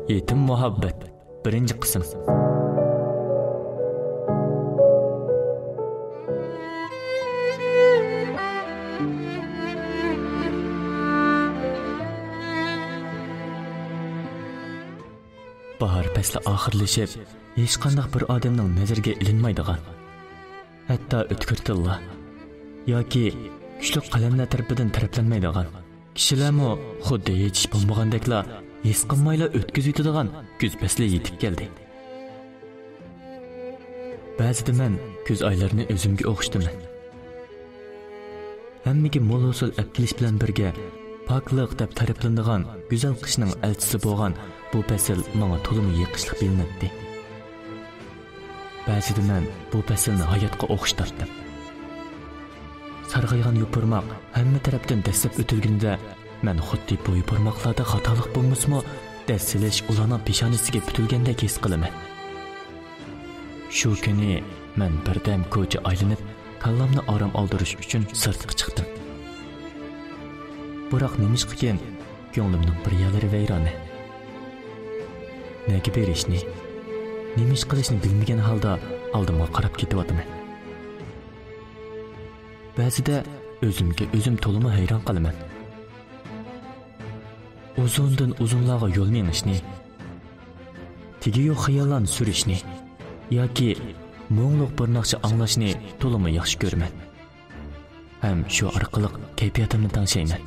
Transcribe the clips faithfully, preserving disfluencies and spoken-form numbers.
يېتىم مۇھەببەت، بىرىنچى قىسىم. باھار پەسلى ئاخىرلىشىپ، ھېچقانداق بىر ئادەمنىڭ نەزىرىگە ئىلىنمايدىغان، ھەتتا ئۆتكۈر تىللار ياكى كۈچلۈك قەلەملەر تەرىپىدىن تەرەپلەنمەيدىغان، كىشىلەرمۇ خۇددى ھېچ ئىش بولمىغاندەكلا ھېس قىلمايلا ئۆتكۈزۈۋېتىدىغان كۈز پەسلى يېتىپ كەلدى. بەزىدە مەن كۈز ئايلىرىنى ئۆزۈمگە ئوخشىتىمەن. ھەممىگە مول ھوسۇل ئەپ كېلىش بىلەن بىرگە، پاكلىق دەپ تەرىپلىنىدىغان گۈزەل قىشنىڭ ئەلچىسى بولغان بۇ پەسىل ماڭا تولىمۇ يېقىشلىق بىلىنەتتى. بەزىدە مەن بۇ پەسىلنى ھاياتقا ئوخشىتاتتىم. سارغايغان يوپۇرماق ھەممە تەرەپتىن دەسسەپ ئۆتۈلگىنىدە، مەن خۇددى بۇ يوپۇرماقلاردا خاتالىق بولمىسىمۇ، دەس سېلىش ئۇلارنىڭ پېشانىسىگە پۈتۈلگەندەك ھېس قىلىمەن. شۇ كۈنى مەن بىردەم كوچا ئايلىنىپ، كاللامنى ئارام ئالدۇرۇش ئۈچۈن سىرتقا چىقتىم. بىراق نېمىشقىكىن، كۆڭلۈمنىڭ بىر يەرلىرى ۋەيرانە. نەگە بېرىشنى، نېمە ئىش قىلىشنى بىلمىگەن ھالدا ئالدىمغا قاراپ كېتىۋاتىمەن. بەزىدە ئۆزۈمگە ئۆزۈم تولىمۇ ھەيران قالىمەن. ئۇزۇندىن ئۇزۇنلارغا يول مېڭىشنى، تېگى يوق خىياللارنى سۈرۈشنى ياكى مۇڭلۇق بىر ناخشا ئاڭلاشنى تولىمۇ ياخشى كۆرىمەن. ھەم شۇ ئارقىلىق كەيپىياتىمنى تەڭشەيمەن.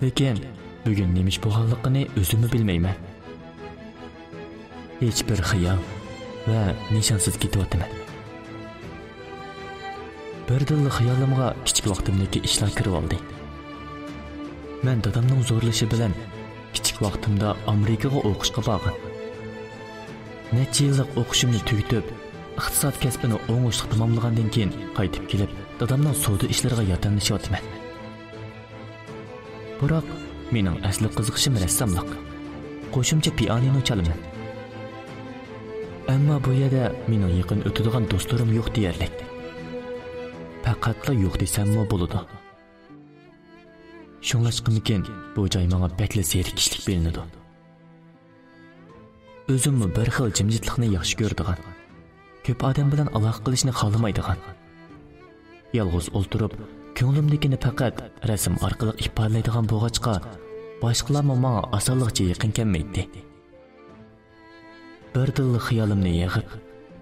لېكىن بۈگۈن نېمە ئىش بولغانلىقىنى ئۆزۈممۇ بىلمەيمەن. ھېچبىر خىيال ۋە نىشانسىز كېتىۋاتىمەن. بىردىنلا خىيالىمغا كىچىك ۋاقتىمدىكى ئىشلار كىرىۋالدى. مەن دادامنىڭ زورلىشى بىلەن كىچىك ۋاقتىمدا ئامېرىكىغا ئوقۇشقا بارغان. نەچچە يىللىق ئوقۇشۇمنى تۈگىتىپ، ئىقتىساد كەسپىنى ئوڭۇشلۇق تاماملىغاندىن كېيىن قايتىپ كېلىپ، دادامنىڭ سودا ئىشلىرىغا ياردەملىشىۋاتىمەن. بىراق، مېنىڭ ئەسلى قىزىقىشىم رەسساملىق. قوشۇمچە پىئانىنو چالىمەن. ئەمما بۇ يەردە مېنىڭ يېقىن ئۆتىدىغان دوستلىرىم يوق دېيەرلىك. پەقەتلا يوق دېسەممۇ بولىدۇ. شۇڭلاشقىمىكىن، بۇ جاي ماڭا بەكلا زېرىكىشلىك بىلىنىدۇ. ئۆزۈممۇ بىر خىل جىمجىتلىقنى ياخشى كۆرىدىغان، كۆپ ئادەم بىلەن ئالاقە قىلىشنى خالىمايدىغان، يالغۇز ئولتۇرۇپ، كۆڭلۈمدىكىنى پەقەت رەسىم ئارقىلىق ئىپادىلەيدىغان بولغاچقا، باشقىلارمۇ ماڭا ئاسانلىقچە يېقىن كەلمەيتتى. بىردىنلا خىيالىمنى يىغىپ،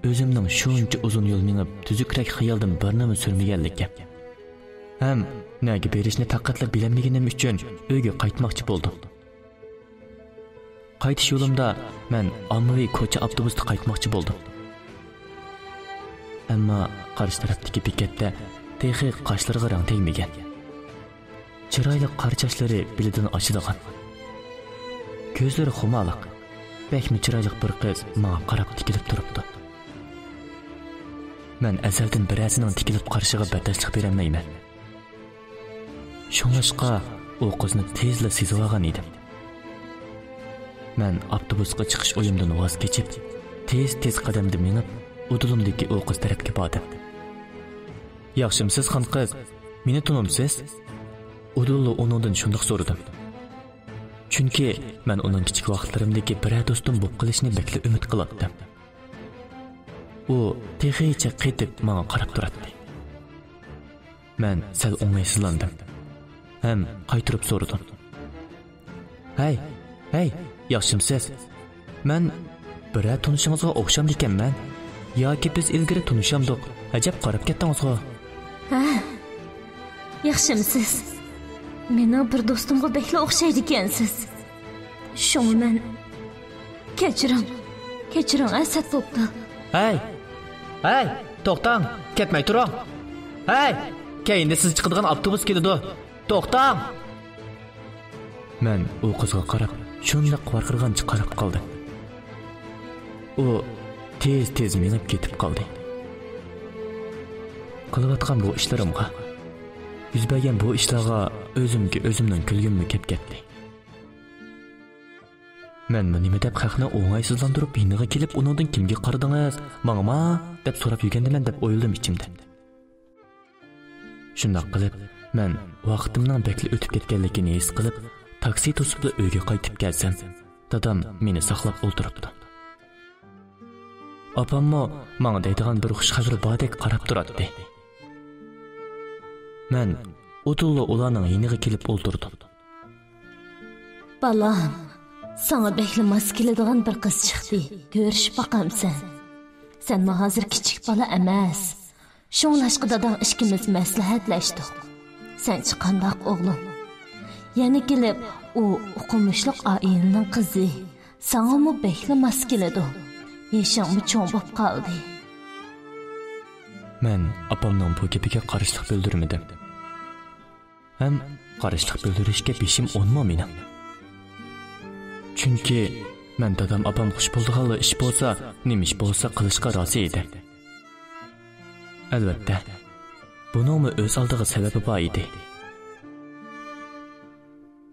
ئۆزۈمنىڭ شۇنچە ئۇزۇن يول مېڭىپ، تۈزۈكرەك خىيالدىن بىرنىمۇ سۈرمىگەنلىكىم ھەم نەگە بېرىشنى پەقەتلا بىلەلمىگىنىم ئۈچۈن ئۆيگە قايتماقچى بولدۇم. قايتىش يولۇمدا مەن ئاممىۋى كوچا ئاپتوبۇستا قايتماقچى بولدۇم. ئەمما قارشى تەرەپتىكى بېكەتتە تېخى قاشلىرىغا رەڭ تەگمىگەن، چىرايلىق قارا چاچلىرى بېلىدىن ئاشىدىغان، كۆزلىرى خۇمارلىق، بەكمۇ چىرايلىق بىر قىز ماڭا قاراپ تىكىلىپ تۇرۇپتۇ. مەن ئەزەلدىن بىرەرسىنىڭ تىكىلىپ قارىشىغا بەرداشلىق بېرەلمەيمەن. شۇڭلاشقا ئۇ قىزنى تېزلا سېزىۋالغان ئىدىم. مەن ئاپتوبۇسقا چىقىش ئويۇمدىن ۋاز كېچىپ، تېز-تېز قەدەمدە مېڭىپ، ئۇدۇلۇمدىكى ئۇ قىز تەرەپكە باردىم. «ياخشىمسىز، خان قىز؟ مېنى تونۇمسىز؟» ئۇدۇللا ئۇنىڭدىن شۇنداق سورىدىم. چۈنكى مەن ئۇنىڭ كىچىك ۋاقىتلىرىمدىكى بىرەر دوستۇم بولۇپ قېلىشىنى بەكلا ئۈمىد قىلاتتىم. ئۇ تېخىچە قېتىپ ماڭا قاراپ تۇراتتى. مەن سەل ئوڭايسىزلاندىم ھەم قايتۇرۇپ سورىدىم. «ھەي، ھەي، ياخشىمسىز؟ مەن بىرەر تونۇشىڭىزغا ئوخشامدىكەنمەن؟ ياكى بىز ئىلگىرى تونۇشامدۇق، ئەجەب قاراپ كەتتىڭىزغۇ؟» «ھە، ياخشىمسىز؟ مېنىڭ بىر دوستۇمغا بەكلا ئوخشايدىكەنسىز. شۇڭا مەن...» «كەچۈرۈڭ، كەچۈرۈڭ، ئەسەت بوپتۇ.» «ھەي، ھەي، توختاڭ، كەتمەي تۇرۇڭ. ھەي، كەينىدە سىز چىقىدىغان ئاپتوبۇس كېلىدۇ. توختاڭ!» مەن ئۇ قىزغا قاراپ شۇنداق ۋارقىرىغانچە قاراپ قالدىم. ئۇ تېز-تېز مېڭىپ كېتىپ قالدى. قىلىۋاتقان بۇ ئىشلىرىمغا، يۈز بەرگەن بۇ ئىشلارغا ئۆزۈمگە ئۆزۈمنىڭ كۈلگۈممۇ كەپ كەتتى. مەنمۇ نېمە دەپ خەقنى ئوڭايسىزلاندۇرۇپ يېنىغا كېلىپ ئۇنىڭدىن «كىمگە قارىدىڭىز؟ ماڭىما؟» دەپ سوراپ يۈرگەندىمەن دەپ ئويلىدىم ئىچىمدە. شۇنداق قىلىپ، مەن ۋاقتىمنىڭ بەكلا ئۆتۈپ كەتكەنلىكىنى ھېس قىلىپ، تاكسى توسۇپلا ئۆيگە قايتىپ كەلسەم، دادام مېنى ساقلاپ ئولتۇرۇپتۇ. ئاپاممۇ ماڭا دەيدىغان بىر خۇش خەۋىرى باردەك قاراپ تۇراتتى. مەن ئۇدۇللا ئۇلارنىڭ يېنىغا كېلىپ ئولتۇردۇم. بالام، ساڭا بەكلا ماس كېلىدىغان بىر قىز چىقتى. كۆرۈشۈپ باقامسەن؟ سەنمۇ ھازىر كىچىك بالا ئەمەس. شۇڭلاشقا داداڭ ئىككىمىز مەسلىھەتلەشتۇق. سەنچە قانداق ئوغلۇم؟ يەنە كېلىپ، ئۇ ئوقۇمۇشلۇق ئائىلىنىڭ قىزى. ساڭىمۇ بەكلا ماس كېلىدۇ. يېشىڭمۇ چوڭ بوپ قالدى. مەن ئاپامنىڭ بۇ گېپىگە قارشىلىق بىلدۈرمىدىم. ھەم قارشىلىق بىلدۈرۈشكە بېشىم ئۇنىمۇ مېنىڭ. چۈنكى مەن دادام ئاپام خۇش بولىدىغانلا ئىش بولسا، نېمە ئىش بولسا قىلىشقا رازى ئىدىم. ئەلۋەتتە، بۇنىڭمۇ ئۆز ئالدىغا سەۋەبى بار ئىدى.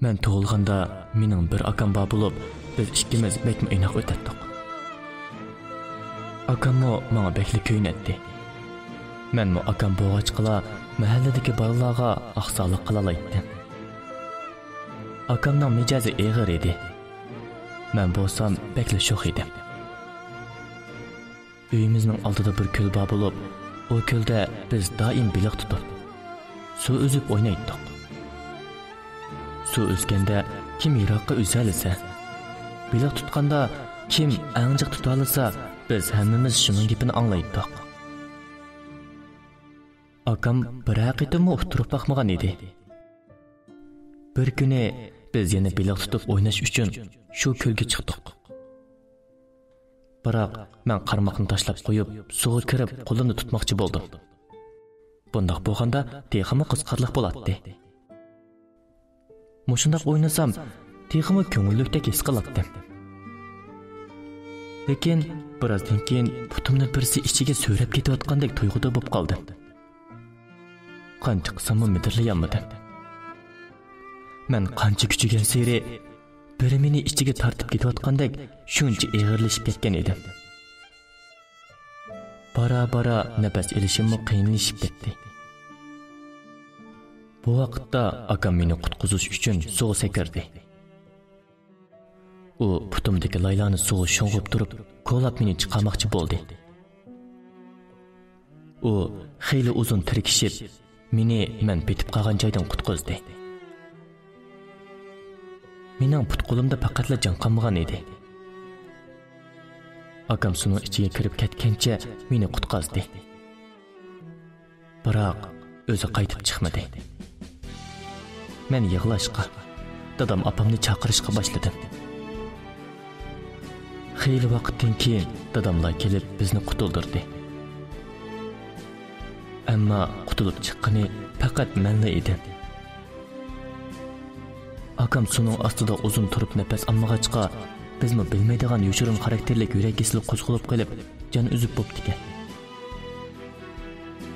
مەن تۇغۇلغاندا مېنىڭ بىر ئاكام بار بولۇپ، بىز ئىككىمىز بەكمۇ ئىناق ئۆتەتتۇق. ئاكاممۇ ماڭا بەكلا كۆيۈنەتتى. مەنمۇ ئاكام بولغاچقىلا مەھەللىدىكى بالىلارغا ئاقساقلىق قىلالايتتىم. ئاكامنىڭ مىجەزى ئېغىر ئىدى. مەن بولسام بەكلا شوخ ئىدىم. ئۆيىمىزنىڭ ئالدىدا بىر كۆل بار بولۇپ، ئۇ كۆلدە بىز دائىم بېلىق تۇتۇپ، سۇ ئۈزۈپ ئوينايتتۇق. سۇ ئۈزگەندە كىم يىراققا ئۈزەلىسە، بېلىق تۇتقاندا كىم ئەڭ جىق تۇتالىسا، بىز ھەممىمىز شۇنىڭ گېپىنى ئاڭلايتتۇق. ئاكام بىرەر قېتىممۇ ئۇتتۇرۇپ باقمىغان ئىدى. بىر كۈنى بىز يەنە بېلىق تۇتۇپ ئويناش ئۈچۈن شۇ كۆلگە چىقتۇق. بىراق مەن قارماقنى تاشلاپ قويۇپ، سۇغا كىرىپ قولۇمنى تۇتماقچى بولدۇم. بۇنداق بولغاندا تېخىمۇ قىزىقارلىق بولاتتى. مۇشۇنداق ئوينىسام، تېخىمۇ كۆڭۈللۈكتەك ھېس قىلاتتىم. لېكىن بىرازدىن كېيىن پۇتۇمنى بىرسى ئىچىگە سۆرەپ كېتىۋاتقاندەك تۇيغۇدا بولۇپ قالدىم. قانچە قىلساممۇ مىدىرلىيالمىدىم. مەن قانچە كۈچىگەنسېرى، بىرى مېنى ئىچىگە تارتىپ كېتىۋاتقاندەك شۇنچە ئېغىرلىشىپ كەتكەن ئىدىم. بارا-بارا نەپەس ئېلىشىممۇ قىيىنلىشىپ كەتتى. بۇ ۋاقىتتا ئاكام مېنى قۇتقۇزۇش ئۈچۈن سۇغا سەكرىدى. ئۇ پۇتۇمدىكى لايلارنى سۇغا شۇڭغۇپ تۇرۇپ، كولاپ مېنى چىقارماقچى بولدى. ئۇ خېلى ئۇزۇن تىركىشىپ، مېنى مەن پېتىپ قالغان جايدىن قۇتقۇزدى. مېنىڭ پۇت-قولۇمدا پەقەتلا جان قالمىغان ئىدى. ئاكام سۇنىڭ ئىچىگە كىرىپ كەتكەنچە مېنى قۇتقازدى. بىراق ئۆزى قايتىپ چىقمىدى. مەن يىغلاشقا، دادام ئاپامنى چاقىرىشقا باشلىدىم. خېلى ۋاقىتتىن كېيىن داداملار كېلىپ بىزنى قۇتۇلدۇردى. ئەمما قۇتۇلۇپ چىققىنى پەقەت مەنلا ئىدىم. ئاكام سۇنىڭ ئاستىدا ئۇزۇن تۇرۇپ نەپەس ئالمىغاچقا، بىزمۇ بىلمەيدىغان يوشۇرۇن خاراكتېرلىك يۈرەك كېسىلى قوزغىلىپ قېلىپ، جان ئۈزۈپ بوپتىكەن.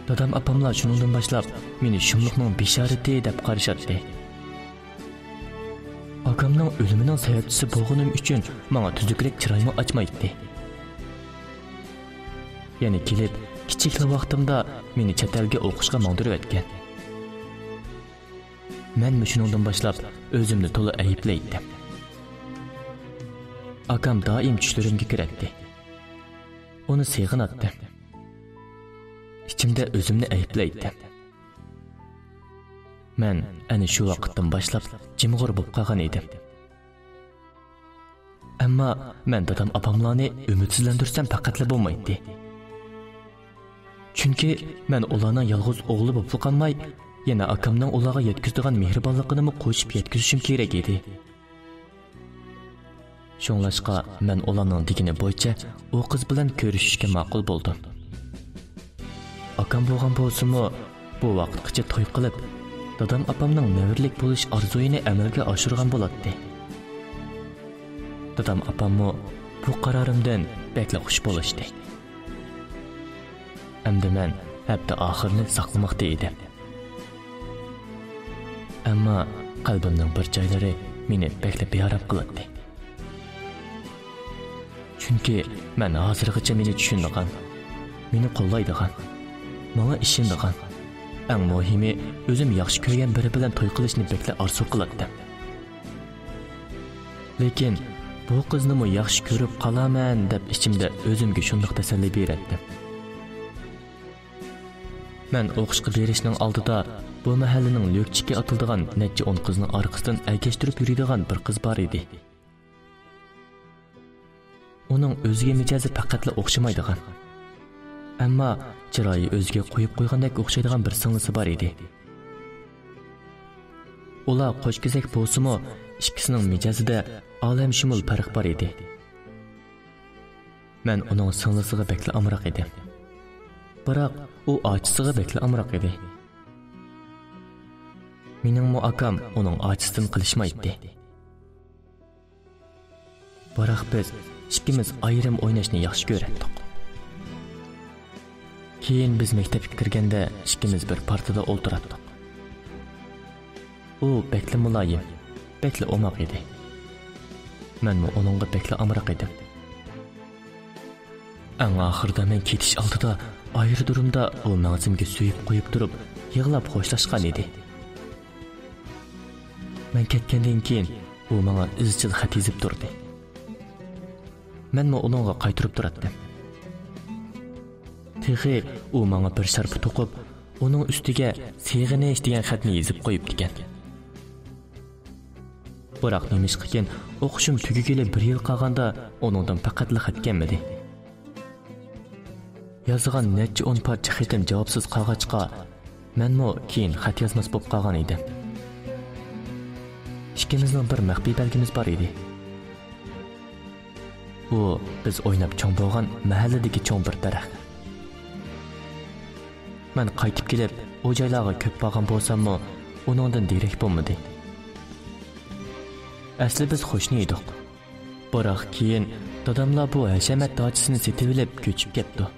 دادام ئاپاملار شۇنىڭدىن باشلاپ مېنى شۇملۇقنىڭ بېشارىتى دەپ قارىشاتتى. ئاكامنىڭ ئۆلۈمىنىڭ سەۋەبچىسى بولغىنىم ئۈچۈن ماڭا تۈزۈكرەك چىرايمۇ ئاچمايتتى. يەنە كېلىپ، كىچىكلا ۋاقتىمدا مېنى چەت ئەلگە ئوقۇشقا ماڭدۇرۇۋەتكەن. مەنمۇ شۇنىڭدىن باشلاپ ئۆزۈمنى تولا ئەيىبلەيتتىم. ئاكام دائىم چۈشلىرىمگە كىرەتتى. ئۇنى سېغىناتتىم. ئىچىمدە ئۆزۈمنى ئەيىبلەيتتىم. مەن ئەنە شۇ ۋاقىتتىن باشلاپ جىمغۇر بولۇپ قالغان ئىدىم. ئەمما مەن دادام ئاپاملارنى ئۈمىدسىزلەندۈرسەم پەقەتلا بولمايتتى. چۈنكى مەن ئۇلارنىڭ يالغۇز ئوغلى بولۇپلا قالماي، يەنە ئاكامنىڭ ئۇلارغا يەتكۈزىدىغان مېھرىبانلىقىنىمۇ قوشۇپ يەتكۈزۈشۈم كېرەك ئىدى. شۇڭلاشقا مەن ئۇلارنىڭ دېگىنى بويىچە ئۇ قىز بىلەن كۆرۈشۈشكە ماقۇل بولدۇم. ئاكام بولغان بولسىمۇ، بۇ ۋاقىتقىچە توي قىلىپ، دادام ئاپامنىڭ نەۋرىلىك بولۇش ئارزۇيىنى ئەمەلگە ئاشۇرغان بولاتتى. دادام ئاپاممۇ بۇ قارارىمدىن بەكلا خۇش بولۇشتى. ئەمدى مەن ھەپتە ئاخىرىنى ساقلىماقتا ئىدىم. ئەمما قەلبىمنىڭ بىر جايلىرى مېنى بەكلا بىئارام قىلاتتى. چۈنكى مەن ھازىرغىچە مېنى چۈشىنىدىغان، مېنى قوللايدىغان، ماڭا ئىشىنىدىغان، ئەڭ مۇھىمى ئۆزۈم ياخشى كۆرگەن بىرى بىلەن توي قىلىشنى بەكلا ئارزۇ قىلاتتىم. لېكىن بۇ قىزنىمۇ ياخشى كۆرۈپ قالامەن دەپ ئىچىمدە ئۆزۈمگە شۇنداق تەسەللى بېرەتتىم. مەن ئوقۇشقا بېرىشنىڭ ئالدىدا بۇ مەھەللىنىڭ لۆكچىكى ئاتىلىدىغان نەچچە ئون قىزنىڭ ئارقىسىدىن ئەگەشتۈرۈپ يۈرىدىغان بىر قىز بار ئىدى. ئۇنىڭ ئۆزگە مىجەزى پەقەتلا ئوخشىمايدىغان، ئەمما چىرايى ئۆزىگە قويۇپ قويغاندەك ئوخشايدىغان بىر سىڭلىسى بار ئىدى. ئۇلار قوشكېزەك بولسىمۇ، ئىككىسىنىڭ مىجەزىدە ئالەمشۇمۇل پەرق بار ئىدى. مەن ئۇنىڭ سىڭلىسىغا بەكلا ئامراق ئىدىم. بىراق ئۇ ئاچىسىغا بەكلا ئامراق ئىدى. مېنىڭمۇ ئاكام ئۇنىڭ ئاچىسىدىن قېلىشمايتتى. بىراق بىز ئىككىمىز ئايرىم ئويناشنى ياخشى كۆرەتتۇق. كېيىن بىز مەكتەپكە كىرگەندە ئىككىمىز بىر پارتىدا ئولتۇراتتۇق. ئۇ بەكلا مۇلايىم، بەكلا ئوماق ئىدى. مەنمۇ ئۇنىڭغا بەكلا ئامراق ئىدىم. ئەڭ ئاخىرىدا مەن كېتىش ئالدىدا ئايرودرومدا ئۇ مەڭزىمگە سۆيۈپ قويۇپ تۇرۇپ يىغلاپ خوشلاشقان ئىدى. مەن كەتكەندىن كېيىن ئۇ ماڭا ئىزچىل خەت يېزىپ تۇردى. مەنمۇ ئۇنىڭغا قايتۇرۇپ تۇراتتىم. تېخى ئۇ ماڭا بىر شارپا توقۇپ، ئۇنىڭ ئۈستىگە «سېغىنىش» دېگەن خەتنى يېزىپ قويۇپتىكەن. بىراق نېمىشقىكىن ئوقۇشۇم تۈگىگىلى بىر يىل قالغاندا ئۇنىڭدىن پەقەتلا خەت كەلمىدى. يازغان نەچچە ئون پارچە خېتىم جاۋابسىز قالغاچقا، مەنمۇ كېيىن خەت يازماس بولۇپ قالغان ئىدىم. ئىككىمىزنىڭ بىر مەخپىي بەلگىمىز بار ئىدى. ئۇ بىز ئويناپ چوڭ بولغان مەھەللىدىكى چوڭ بىر دەرەخ. مەن قايتىپ كېلىپ، ئۇ جايلارغا كۆپ بارغان بولساممۇ، ئۇنىڭدىن دېرەك بولمىدى. ئەسلى بىز قوشنا ئىدۇق. بىراق كېيىن داداملار بۇ ھەشەمەت داچىسىنى سېتىۋېلىپ كۆچۈپ كەپتۇ.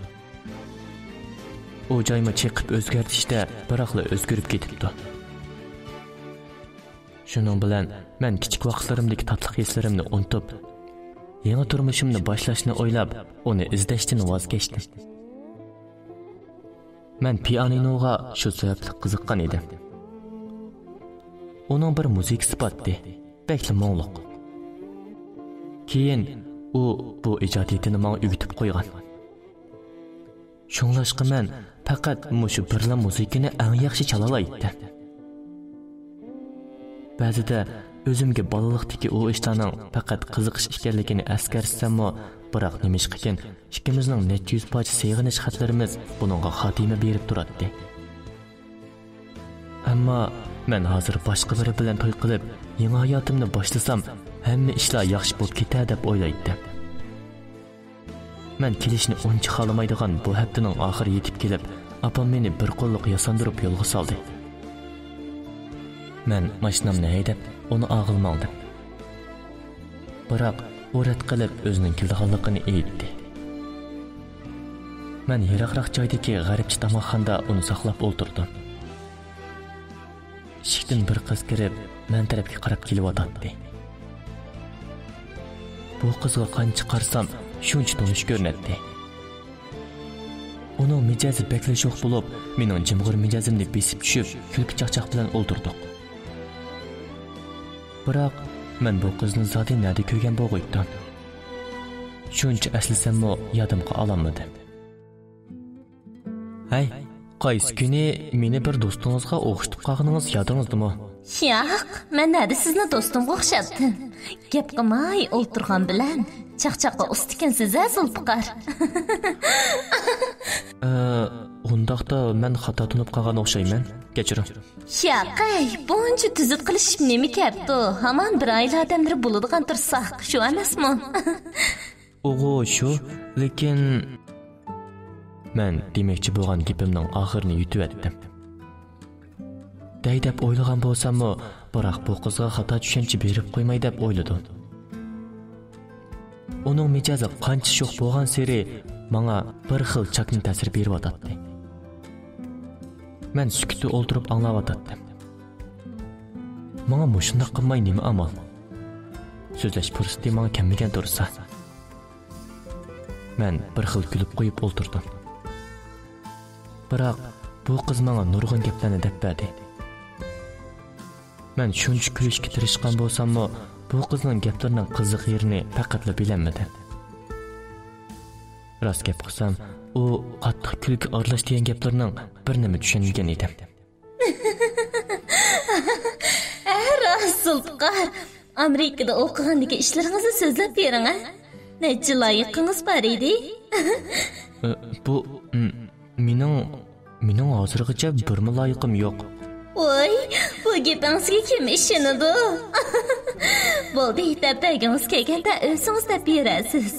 ئۇ جايمۇ چېقىپ ئۆزگەرتىشتە بىراقلا ئۆزگىرىپ كېتىپتۇ. شۇنىڭ بىلەن مەن كىچىك ۋاقىتلىرىمدىكى تاتلىق ھېسلىرىمنى ئۇنتۇپ، يېڭى تۇرمۇشۇمنى باشلاشنى ئويلاپ، ئۇنى ئىزدەشتىن ۋاز كەچتىم. مەن پىئانىنوغا شۇ سەۋەبلىك قىزىققان ئىدىم. ئۇنىڭ بىر مۇزىكىسى بارتتى، بەكلا مۇڭلۇق. كېيىن ئۇ بۇ ئىجادىيىتىنى ماڭا ئۆگىتىپ قويغان. شۇڭلاشقا مەن پەقەت مۇشۇ بىرلا مۇزىكىنى ئەڭ ياخشى چالالايتتىم. بەزىدە ئۆزۈمگە بالىلىقتىكى ئۇ ئىشلارنىڭ پەقەت قىزىقىش ئىكەنلىكىنى ئەسكەرتسەممۇ، بىراق نېمىشقىكىن ئىككىمىزنىڭ نەچچە يۈز پارچە سېغىنىش خەتلىرىمىز بۇنىڭغا خاتىمە بېرىپ تۇراتتى. ئەمما مەن ھازىر باشقا بىرى بىلەن توي قىلىپ، يېڭى ھاياتىمنى باشلىسام، ھەممە ئىشلار ياخشى بولۇپ كېتەر دەپ ئويلايتتىم. مەن كېلىشنى ئۇنچە خالىمايدىغان بۇ ھەپتىنىڭ ئاخىرى يېتىپ كېلىپ، ئاپام مېنى بىر قوللۇق ياساندۇرۇپ يولغا سالدى. مەن ماشىنامنى ھەيدەپ، ئۇنى ئاغىلى ماڭدىم. بىراق ئۇ رەت قىلىپ ئۆزىنىڭ كېلىدىغانلىقىنى ئېيتتى. مەن يىراقراق جايدىكى غەربچە تاماقخانىدا ئۇنى ساقلاپ ئولتۇردۇم. ئىشىكتىن بىر قىز كىرىپ، مەن تەرەپكە قاراپ كېلىۋاتاتتى. بۇ قىزغا قانچە قارىسام، شۇنچە تونۇش كۆرۈنەتتى. ئۇنىڭ مىجەزى بەكلا شوخ بولۇپ، مېنىڭ جىمغۇر مىجەزىمنى بېسىپ چۈشۈپ، كۈلكە چاقچاق بىلەن ئولتۇردۇق. بىراق مەن بۇ قىزنى زادى نەدە كۆرگەن بولغۇيتتۇم؟ شۇنچە ئەسلىسەممۇ يادىمغا ئالالمىدىم. ھەي، قايسى كۈنى مېنى بىر دوستىڭىزغا ئوخشىتىپ قالغىنىڭىز يادىڭىزدىمۇ؟ ياق، مەن نەدە سىزنى دوستۇمغا ئوخشاتتىم؟ گەپ قىلماي ئولتۇرغان بىلەن چاقچاققا ئۇستىكەنسىز-ھە، زۇلپىقار. ئە، ئۇنداقتا مەن خاتا تونۇپ قالغان ئوخشايمەن. كەچۈرۈڭ. ياقەي، بۇنچە تۈزۈت قىلىشىپ نېمە كەپتۇ؟ ھامان بىر ئائىلە ئادەملىرى بولىدىغان تۇرساق، شۇ ئەمەسمۇ؟ ئۇغۇ شۇ، لېكىن. مەن دېمەكچى بولغان گېپىمنىڭ ئاخىرىنى يۇتۇۋەتتىم. دەي دەپ ئويلىغان بولساممۇ، بىراق بۇ قىزغا خاتا چۈشەنچە بېرىپ قويماي دەپ ئويلىدىم. ئۇنىڭ مىجەزى قانچە شوخ بولغانسېرى ماڭا بىر خىل چاكىنا تەسىر بېرىۋاتاتتى. مەن سۈكۈتتە ئولتۇرۇپ ئاڭلاۋاتاتتىم. ماڭا مۇشۇنداق قىلماي نېمە ئامال؟ سۆزلەش پۇرسىتى ماڭا كەلمىگەن تۇرسا. مەن بىر خىل كۈلۈپ قويۇپ ئولتۇردۇم. بىراق بۇ قىز ماڭا نۇرغۇن گەپلەرنى دەپ بەردى. مەن شۇنچە كۈلۈشكە تىرىشقان بولساممۇ، بۇ قىزنىڭ گەپلىرىنىڭ قىزىق يېرىنى پەقەتلا بىلەلمىدىم. راست گەپ قىلسام، ئۇ قاتتىق كۈلكە ئارىلاش دېگەن گەپلىرىنىڭ بىرىنىمۇ چۈشەنمىگەن ئىدىم. ھە، راست، زۇلپىقار. ئامېرىكىدا ئوقۇغاندىكى ئىشلىرىڭىزنى سۆزلەپ بېرىڭ، ھە؟ نەچچە لايىقىڭىز بار ئىدى؟ ئە، بۇ، م-، مېنىڭ، مېنىڭ ھازىرغىچە بىرمۇ لايىقىم يوق. ۋاي، بۇ گېپىڭىزگە كىم ئىشىنىدۇ؟ بولدى، دەپ بەرگۈڭىز كەلگەندە ئۆزىڭىز دەپ بېرەرسىز.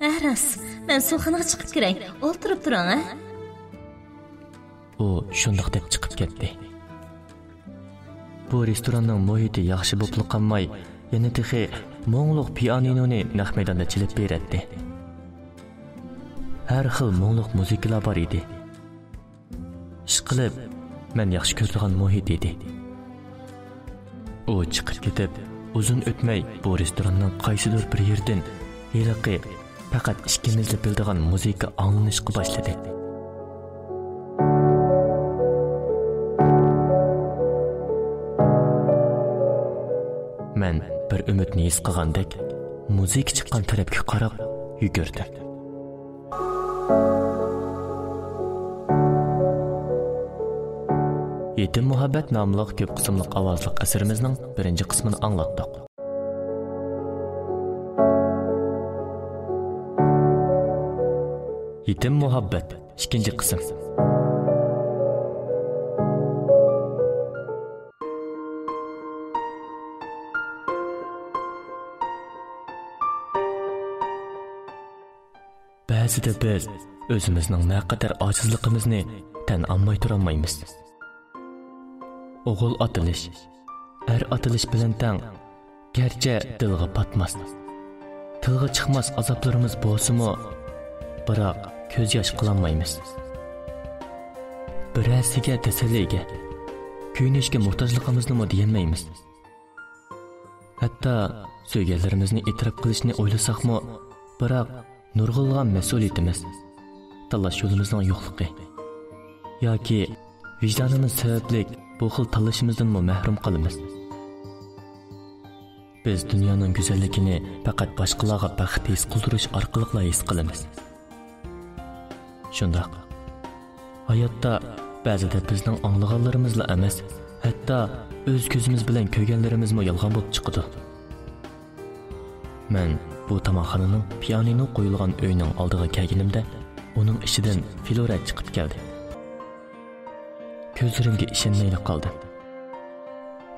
ھە، راست، مەن سۇخانىغا چىقىپ كىرەي، ئولتۇرۇپ تۇرۇڭ، ھە؟ ئۇ شۇنداق دەپ چىقىپ كەتتى. بۇ رېستوراننىڭ مۇھىتى ياخشى بولۇپلا قالماي، يەنە تېخى مۇڭلۇق پىئانىنونى نەق مەيداندا چېلىپ بېرەتتى. ھەر خىل مۇڭلۇق مۇزىكىلار بار ئىدى. ئىشقىلىپ، مەن ياخشى كۆرىدىغان مۇھىت ئىدى. ئۇ چىقىپ كېتىپ، ئۇزۇن ئۆتمەي بۇ رېستوراننىڭ قايسىدۇر بىر يېرىدىن ھېلىقى پەقەت ئىككىمىزلا بىلىدىغان مۇزىكا ئاڭلىنىشقا باشلىدى. مەن بىر ئۈمىدنى ھېس قىلغاندەك، مۇزىكا چىققان تەرەپكە قاراپ يۈگۈردۈم. يېتىم مۇھەببەت ناملىق كۆپ قىسىملىق ئاۋازلىق ئەسىرىمىزنىڭ بىرىنچى قىسمىنى ئاڭلاتتۇق. يېتىم مۇھەببەت، ئىككىنچى قىسىم. بەزىدە بىز ئۆزىمىزنىڭ نەقەدەر ئاجىزلىقىمىزنى تەن ئالماي تۇرالمايمىز. ئوغۇل ئاتىلىش، ئەر ئاتىلىش بىلەن تەڭ، گەرچە دىلغا پاتماس، تىلغا چىقماس ئازابلىرىمىز بولسىمۇ، بىراق كۆز ياش قىلالمايمىز. بىرەرسىگە تەسەللىگە، كۆيۈنۈشكە موھتاجلىقىمىزنىمۇ دېيەلمەيمىز. ھەتتا سۆيگەنلىرىمىزنى ئېتىراپ قىلىشنى ئويلىساقمۇ، بىراق نۇرغۇنلىغان مەسئۇلىيىتىمىز، تاللاش يولىمىزنىڭ يوقلۇقى ياكى ۋىجدانىمىز سەۋەبلىك بۇ خىل تاللىشىمىزدىنمۇ مەھرۇم قالىمىز. بىز دۇنيانىڭ گۈزەللىكىنى پەقەت باشقىلارغا بەخت ھېس قىلدۇرۇش ئارقىلىقلا ھېس قىلىمىز. شۇنداق. ھاياتتا بەزىدە بىزنىڭ ئاڭلىغانلىرىمىزلا ئەمەس، ھەتتا ئۆز كۆزىمىز بىلەن كۆرگەنلىرىمىزمۇ يالغان بولۇپ چىقىدۇ. مەن بۇ تاماقخانىنىڭ پىيانىنو قويۇلغان ئۆيىنىڭ ئالدىغا كەلگىنىمدە، ئۇنىڭ ئىچىدىن فلورا چىقىپ كەلدى. كۆزلىرىمگە ئىشەنمەيلا قالدىم.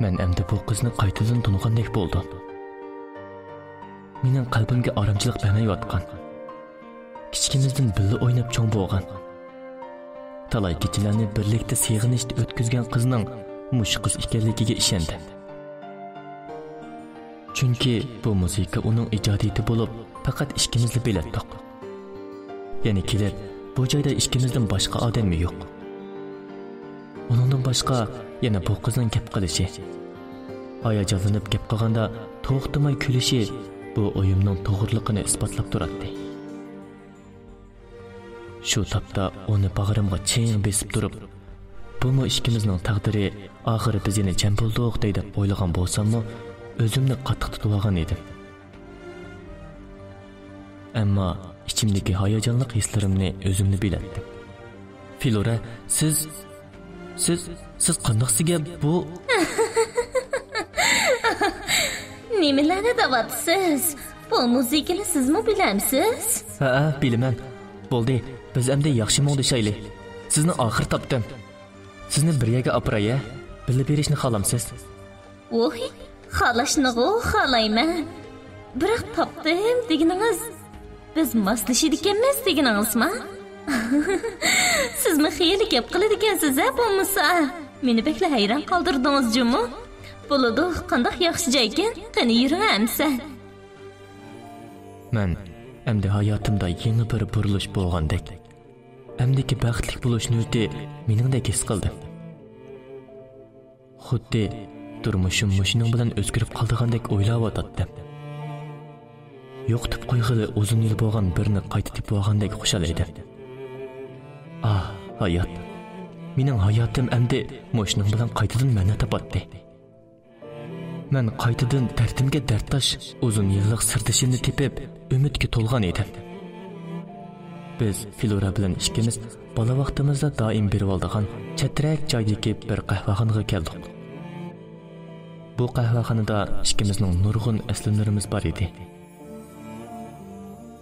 مەن ئەمدى بۇ قىزنى قايتىدىن تونۇغاندەك بولدۇم. مېنىڭ قەلبىمگە ئارامچىلىق بەرمەيۋاتقان، كىچىكىمىزدىن بىللە ئويناپ چوڭ بولغان، تالاي كېچىلەرنى بىرلىكتە سېغىنىشتا ئۆتكۈزگەن قىزنىڭ مۇشۇ قىز ئىكەنلىكىگە ئىشەندىم. چۈنكى بۇ مۇزىكا ئۇنىڭ ئىجادىيىتى بولۇپ، پەقەت ئىككىمىزلا بىلەتتۇق. يەنە كېلىپ، بۇ جايدا ئىككىمىزدىن باشقا ئادەممۇ يوق. ئۇنىڭدىن باشقا يەنە بۇ قىزنىڭ گەپ قىلىشى، ھاياجانلىنىپ گەپ قىلغاندا توختىماي كۈلۈشى بۇ ئويۇمنىڭ توغرىلىقىنى ئىسپاتلاپ تۇراتتى. شۇ تاپتا ئۇنى باغرىمغا چىڭ بېسىپ تۇرۇپ، بۇمۇ ئىككىمىزنىڭ تەقدىرى، ئاخىرى بىز يەنە جەم بولدۇق دەي دەپ ئويلىغان بولساممۇ، ئۆزۈمنى قاتتىق تۇتۇۋالغان ئىدىم. ئەمما ئىچىمدىكى ھاياجانلىق ھېسلىرىمنى ئۆزۈملا بىلەتتىم. فلورا، سىز، سىز، سىز قانداقسىگە بۇ؟ نېمىلەرنى دەۋاتىسىز؟ بۇ مۇزىكىنى سىزمۇ بىلەمسىز؟ ھەئە، بىلىمەن. بولدى، بىز ئەمدى ياخشى مۇڭدىشايلى. سىزنى ئاخىر تاپتىم. سىزنى بىر يەرگە ئاپىراي، ھە؟ بىللە بېرىشنى خالامسىز؟ ۋوي، خالاشنىغۇ خالايمەن. بىراق تاپتىم دېگىنىڭىز، بىز ماسلىشىدىكەنمىز دېگىنىڭىزما؟ سىزمۇ خېلى گەپ قىلىدىكەنسىز ھە بولمىسا. مېنى بەكلا ھەيران قالدۇردىڭىز جۇمۇ. بولىدۇ، قانداق ياخشى جايكەن، قېنى يۈرۈڭ ئەمسە. مەن ئەمدى ھاياتىمدا يېڭى بىر بۇرۇلۇش بولغاندەك، ئەمدىكى بەختلىك بولۇش نۆۋىتى مېنىڭدەك ھېس قىلدىم. خۇددى تۇرمۇشۇم مۇشۇنىڭ بىلەن ئۆزگىرىپ قالىدىغاندەك ئويلاۋاتاتتىم. يوقىتىپ قويغىلى ئۇزۇن يىل بولغان بىرنى قايتا تېپىۋالغاندەك خۇشال ئىدىم. ئاھ، ھايات! مېنىڭ ھاياتىم ئەمدى مۇشۇنىڭ بىلەن قايتىدىن مەنە تاپاتتى. مەن قايتىدىن دەردىمگە دەردداش ئۇزۇن يىللىق سىردىشىمنى تېپىپ، ئۈمىدكە تولغان ئىدىم. بىز فلورا بىلەن ئىككىمىز بالا ۋاقتىمىزدا دائىم بېرىۋالىدىغان چەترەك جايدىكى بىر قەھۋەخانىغا كەلدۇق. بۇ قەھۋەخانىدا ئىككىمىزنىڭ نۇرغۇن ئەسلىمىلىرىمىز بار ئىدى.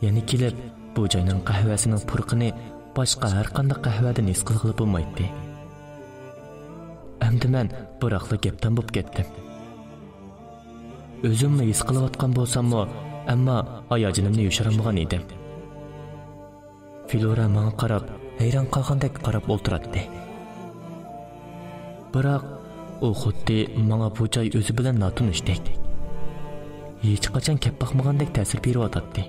يەنە كېلىپ، بۇ جاينىڭ قەھۋەسىنىڭ پۇرىقىنى باشقا ھەرقانداق قەھۋەدىن ھېس قىلغىلى بولمايتتى. ئەمدى مەن بىراقلا گەپدان بولۇپ كەتتىم. ئۆزۈممۇ ھېس قىلىۋاتقان بولساممۇ، ئەمما ھاياجىنىمنى يوشۇرالمىغان ئىدىم. فلورا ماڭا قاراپ، ھەيران قالغاندەك قاراپ ئولتۇراتتى. بىراق، ئۇ خۇددى ماڭا بۇ جاي ئۆزى بىلەن ناتونۇشتەك، ھېچقاچان كەپ باقمىغاندەك تەسىر بېرىۋاتاتتى.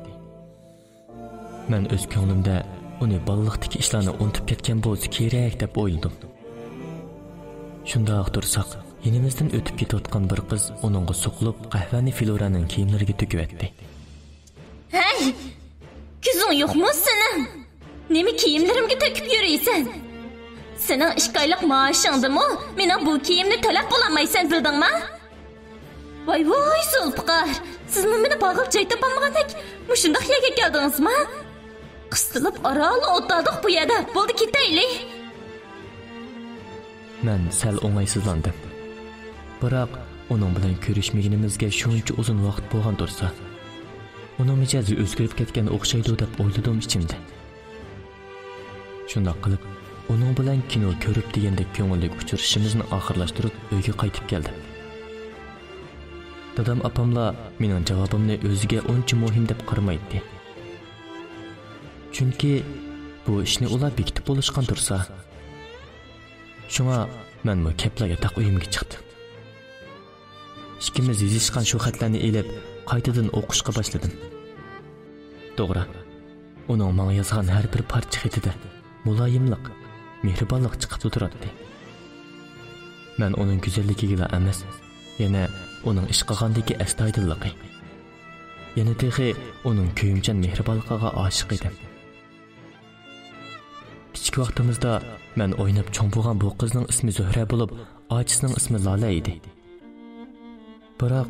مەن ئۆز كۆڭلۈمدە ئۇنى بالىلىقتىكى ئىشلارنى ئۇنتۇپ كەتكەن بولسا كېرەك دەپ ئويلىدىم. شۇنداق تۇرساق، يېنىمىزدىن ئۆتۈپ كېتىۋاتقان بىر قىز ئۇنىڭغا سوقۇلۇپ، قەھۋەنى فلورانىڭ كىيىملىرىگە تۆكۈۋەتتى. ھەي! كۆزۈڭ يوقمۇ سېنىڭ؟ نېمە كىيىملىرىمگە تۆكۈپ يۈرىسەن؟ سېنىڭ ئىككى ئايلىق مائاشىڭدىمۇ مېنىڭ بۇ كىيىمنى تۆلەپ بولالمايسەن، بىلدىڭما؟ ۋاي ۋاي زۇلپىقار، سىزمۇ مېنى باغلاپ جاي تاپالمىغاندەك مۇشۇنداق يەرگە كەلدىڭىزما؟ قىستىلىپ ئارانلا ئولتۇردۇق بۇ يەردە، بولدى كېتەيلى. مەن سەل ئوڭايسىزلاندىم. بىراق ئۇنىڭ بىلەن كۆرۈشمىگىنىمىزگە شۇنچە ئۇزۇن ۋاقىت بولغان تۇرسا، ئۇنىڭ مىجەزى ئۆزگىرىپ كەتكەن ئوخشايدۇ دەپ ئويلىدىم ئىچىمدە. شۇنداق قىلىپ، ئۇنىڭ بىلەن كىنو كۆرۈپ دېگەندەك كۆڭۈللۈك ئۇچرىشىشىمىزنى ئاخىرلاشتۇرۇپ، ئۆيگە قايتىپ كەلدىم. دادام، ئاپاملار مېنىڭ جاۋابىمنى ئۆزىگە ئۇنچە مۇھىم دەپ قارىمايتتى. چۈنكى بۇ ئىشنى ئۇلار بېكىتىپ بولۇشقان تۇرسا. شۇڭا مەنمۇ كەپلا ياتاق ئۆيۈمگە چىقتىم. ئىككىمىز يېزىشقان شۇ خەتلەرنى ئېلىپ، قايتىدىن ئوقۇشقا باشلىدىم. توغرا، ئۇنىڭ ماڭا يازغان ھەر بىر پارچە خېتىدە مۇلايىملىق، مېھرىبانلىق چىقىپلا تۇراتتى. مەن ئۇنىڭ گۈزەللىكىگىلا ئەمەس، يەنە ئۇنىڭ ئىش قىلغاندىكى ئەستايىدىللىقى، يەنە تېخى ئۇنىڭ كۆيۈمچان مېھرىبانلىقىغا ئاشىق ئىدىم. كىچىك ۋاقتىمىزدا مەن ئويناپ چوڭ بولغان بۇ قىزنىڭ ئىسمى زۆھرە بولۇپ، ئاچىسىنىڭ ئىسمى لالە ئىدى. بىراق،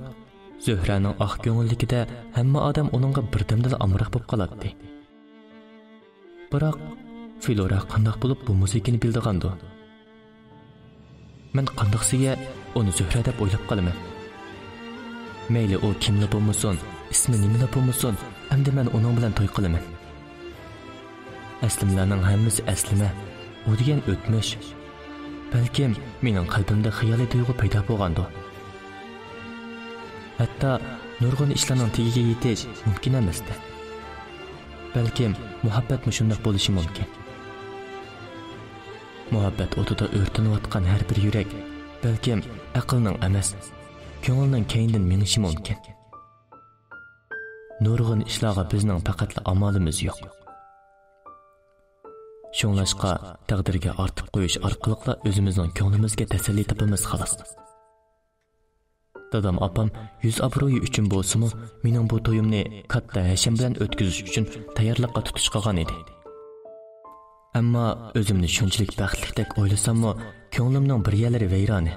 زۆھرەنىڭ ئاق كۆڭۈللۈكىدە ھەممە ئادەم ئۇنىڭغا بىردەمدىلا ئامراق بولۇپ قالاتتى. بىراق، فلورا قانداق بولۇپ بۇ مۇزىكىنى بىلىدىغاندۇ؟ مەن قانداقسىگە ئۇنى زۆھرە دەپ ئويلاپ قالىمەن. مەيلى ئۇ كىملا بولمىسۇن، ئىسمى نېمىلا بولمىسۇن، ئەمدى مەن ئۇنىڭ بىلەن توي قىلىمەن. ئەسلىمىلەرنىڭ ھەممىسى ئەسلىمە، ئۇ دېگەن ئۆتمۈش. بەلكىم مېنىڭ قەلبىمدە خىيالىي تۇيغۇ پەيدا بولغاندۇ. ھەتتا نۇرغۇن ئىشلارنىڭ تېگىگە يېتىش مۇمكىن ئەمەستى. بەلكىم مۇھەببەتمۇ شۇنداق بولۇشى مۇمكىن. مۇھەببەت ئوتىدا ئۆرتىنىۋاتقان ھەر بىر يۈرەك بەلكىم ئەقىلنىڭ ئەمەس، كۆڭۈلنىڭ كەينىدىن مېڭىشى مۇمكىن. نۇرغۇن ئىشلارغا بىزنىڭ پەقەتلا ئامالىمىز يوق. شۇڭلاشقا، تەقدىرگە ئارتىپ قويۇش ئارقىلىقلا ئۆزىمىزنىڭ كۆڭلىمىزگە تەسەللى تاپىمىز، خالاس. دادام، ئاپام يۈز ئابرۇيى ئۈچۈن بولسىمۇ، مېنىڭ بۇ تويۇمنى كاتتا ھەشەم بىلەن ئۆتكۈزۈش ئۈچۈن تەييارلىققا تۇتۇش قىلغان ئىدى. ئەمما ئۆزۈمنى شۇنچىلىك بەختلىكتەك ئويلىساممۇ، كۆڭلۈمنىڭ بىر يەرلىرى ۋەيرانە.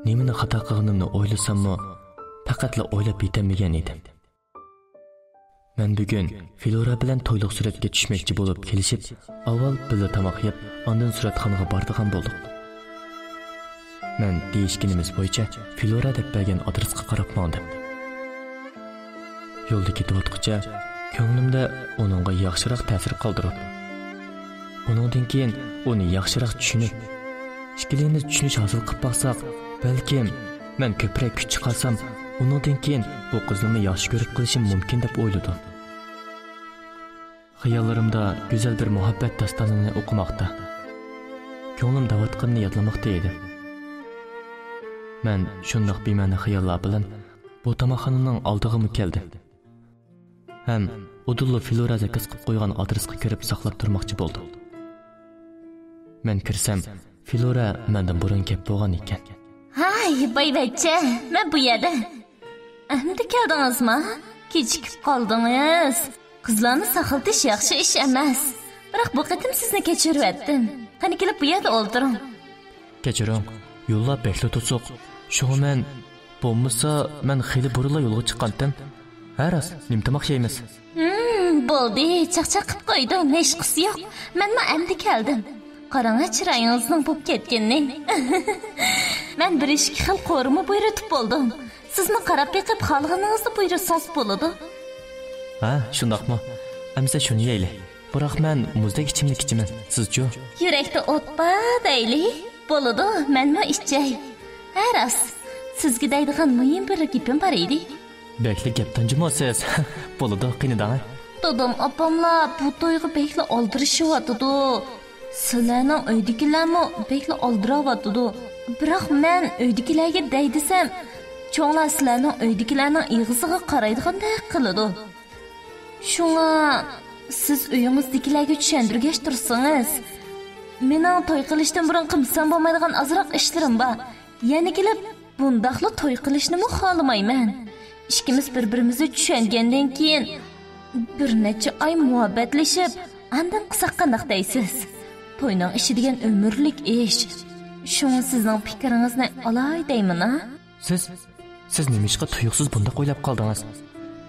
نېمىنى خاتا قىلغىنىمنى ئويلىساممۇ، پەقەتلا ئويلاپ يېتەلمىگەن ئىدىم. مەن بۈگۈن فلورا بىلەن تويلۇق سۈرەتكە چۈشمەكچى بولۇپ كېلىشىپ، ئاۋۋال بىللە تاماق يەپ، ئاندىن سۈرەتخانىغا بارىدىغان بولدۇق. مەن دېيىشكىنىمىز بويىچە فلورا دەپ بەرگەن ئادرېسقا قاراپ ماڭدىم. يولدا كېتىۋاتقۇچە كۆڭلۈمدە ئۇنىڭغا ياخشىراق تەسىر قالدۇرۇپ، ئۇنىڭدىن كېيىن ئۇنى ياخشىراق چۈشىنىپ، ئىككىلىمىز چۈشىنىش ھاسىل قىلىپ باقساق، بەلكىم مەن كۆپرەك كۈچ چىقارسام، ئۇنىڭدىن كېيىن بۇ قىزنىمۇ ياخشى كۆرۈپ قېلىشىم مۇمكىن دەپ ئويلىدىم. خىياللىرىمدا گۈزەل بىر مۇھەببەت داستانىنى ئوقۇماقتا، كۆڭلۈم دەۋاتقىنىنى يادلىماقتا ئىدىم. مەن شۇنداق بىمەنە خىياللار بىلەن بۇ تاماقخانىنىڭ ئالدىغىمۇ كەلدىم. ھەم ئۇدۇللا فلورا زاكاز قىلىپ قويغان ئادرېسقا كىرىپ ساقلاپ تۇرماقچى بولدۇم. مەن كىرسەم، فلورا مەندىن بۇرۇن كەپ بولغان ئىكەن. ھاي، بايۋەچچە، مەن بۇ يەردە. ئەمدى كەلدىڭىزما؟ كېچىكىپ قالدىڭىز. قىزلارنى ساقلىتىش ياخشى ئىش ئەمەس. بىراق بۇ قېتىم سىزنى كەچۈرۈۋەتتىم. قېنى، كېلىپ بۇ يەردە ئولتۇرۇڭ. كەچۈرۈڭ، يوللار بەكلا توسۇق. شۇڭا مەن، بولمىسا، مەن خېلى بۇرۇنلا يولغا چىققانتىم. ھە، راست، نېمە تاماق يەيمىز؟ ھىم، بولدى، چاقچاق قىپ قويدۇم، ھېچقىسى يوق. مەنمۇ ئەمدى كەلدىم. قاراڭا چىرايىڭىزنىڭ بوپ كەتكىنىنى. مەن بىر ئىككى خىل قورۇما بۇيرۇتۇپ بولدۇم. سىزمۇ قاراپ بېقىپ، خالىغىنىڭىزنى بۇيرۇسىڭىز بولىدۇ. ھە، شۇنداقمۇ؟ ئەمىسە شۇنى يەيلى. بىراق مەن مۇزدەك ئىچىملىك ئىچىمەن. سىزچۇ؟ يۈرەكتە ئوت بار دەيلى. بولىدۇ، مەنمۇ ئىچەي. ھە، راست. سىزگە دەيدىغان مۇھىم بىر گېپىم بار ئىدى. بەكلا گەپ تانجىمۇ سىز. بولىدۇ، قېنى دەڭ. دادام ئاپاملار بۇ تويغا بەكلا ئالدىرىشىۋاتىدۇ. سىلەرنىڭ ئۆيدىكىلەرمۇ بەكلا ئالدىراۋاتىدۇ. بىراق مەن ئۆيدىكىلەرگە دەي دېسەم، چوڭلار سىلەرنىڭ ئۆيدىكىلەرنىڭ ئېغىزىغا قارايدىغاندەك قىلىدۇ. شۇڭا سىز ئۆيىڭىزدىكىلەرگە چۈشەندۈرگەچ تۇرسىڭىز. مېنىڭ توي قىلىشتىن بۇرۇن قىلمىسام بولمايدىغان ئازراق ئىشلىرىم بار. يەنە كېلىپ بۇنداقلا توي قىلىشنىمۇ خالىمايمەن. ئىككىمىز بىر-بىرىمىزنى چۈشەنگەندىن كېيىن بىر نەچچە ئاي مۇھەببەتلىشىپ، ئاندىن قىلساق قانداق دەيسىز؟ توينىڭ ئىشى دېگەن ئۆمۈرلۈك ئىش. شۇڭا سىزنىڭ پىكرىڭىزنى ئالاي دەيمەن ھە. سىز، سىز نېمىشقا تۇيۇقسىز بۇنداق ئويلاپ قالدىڭىز؟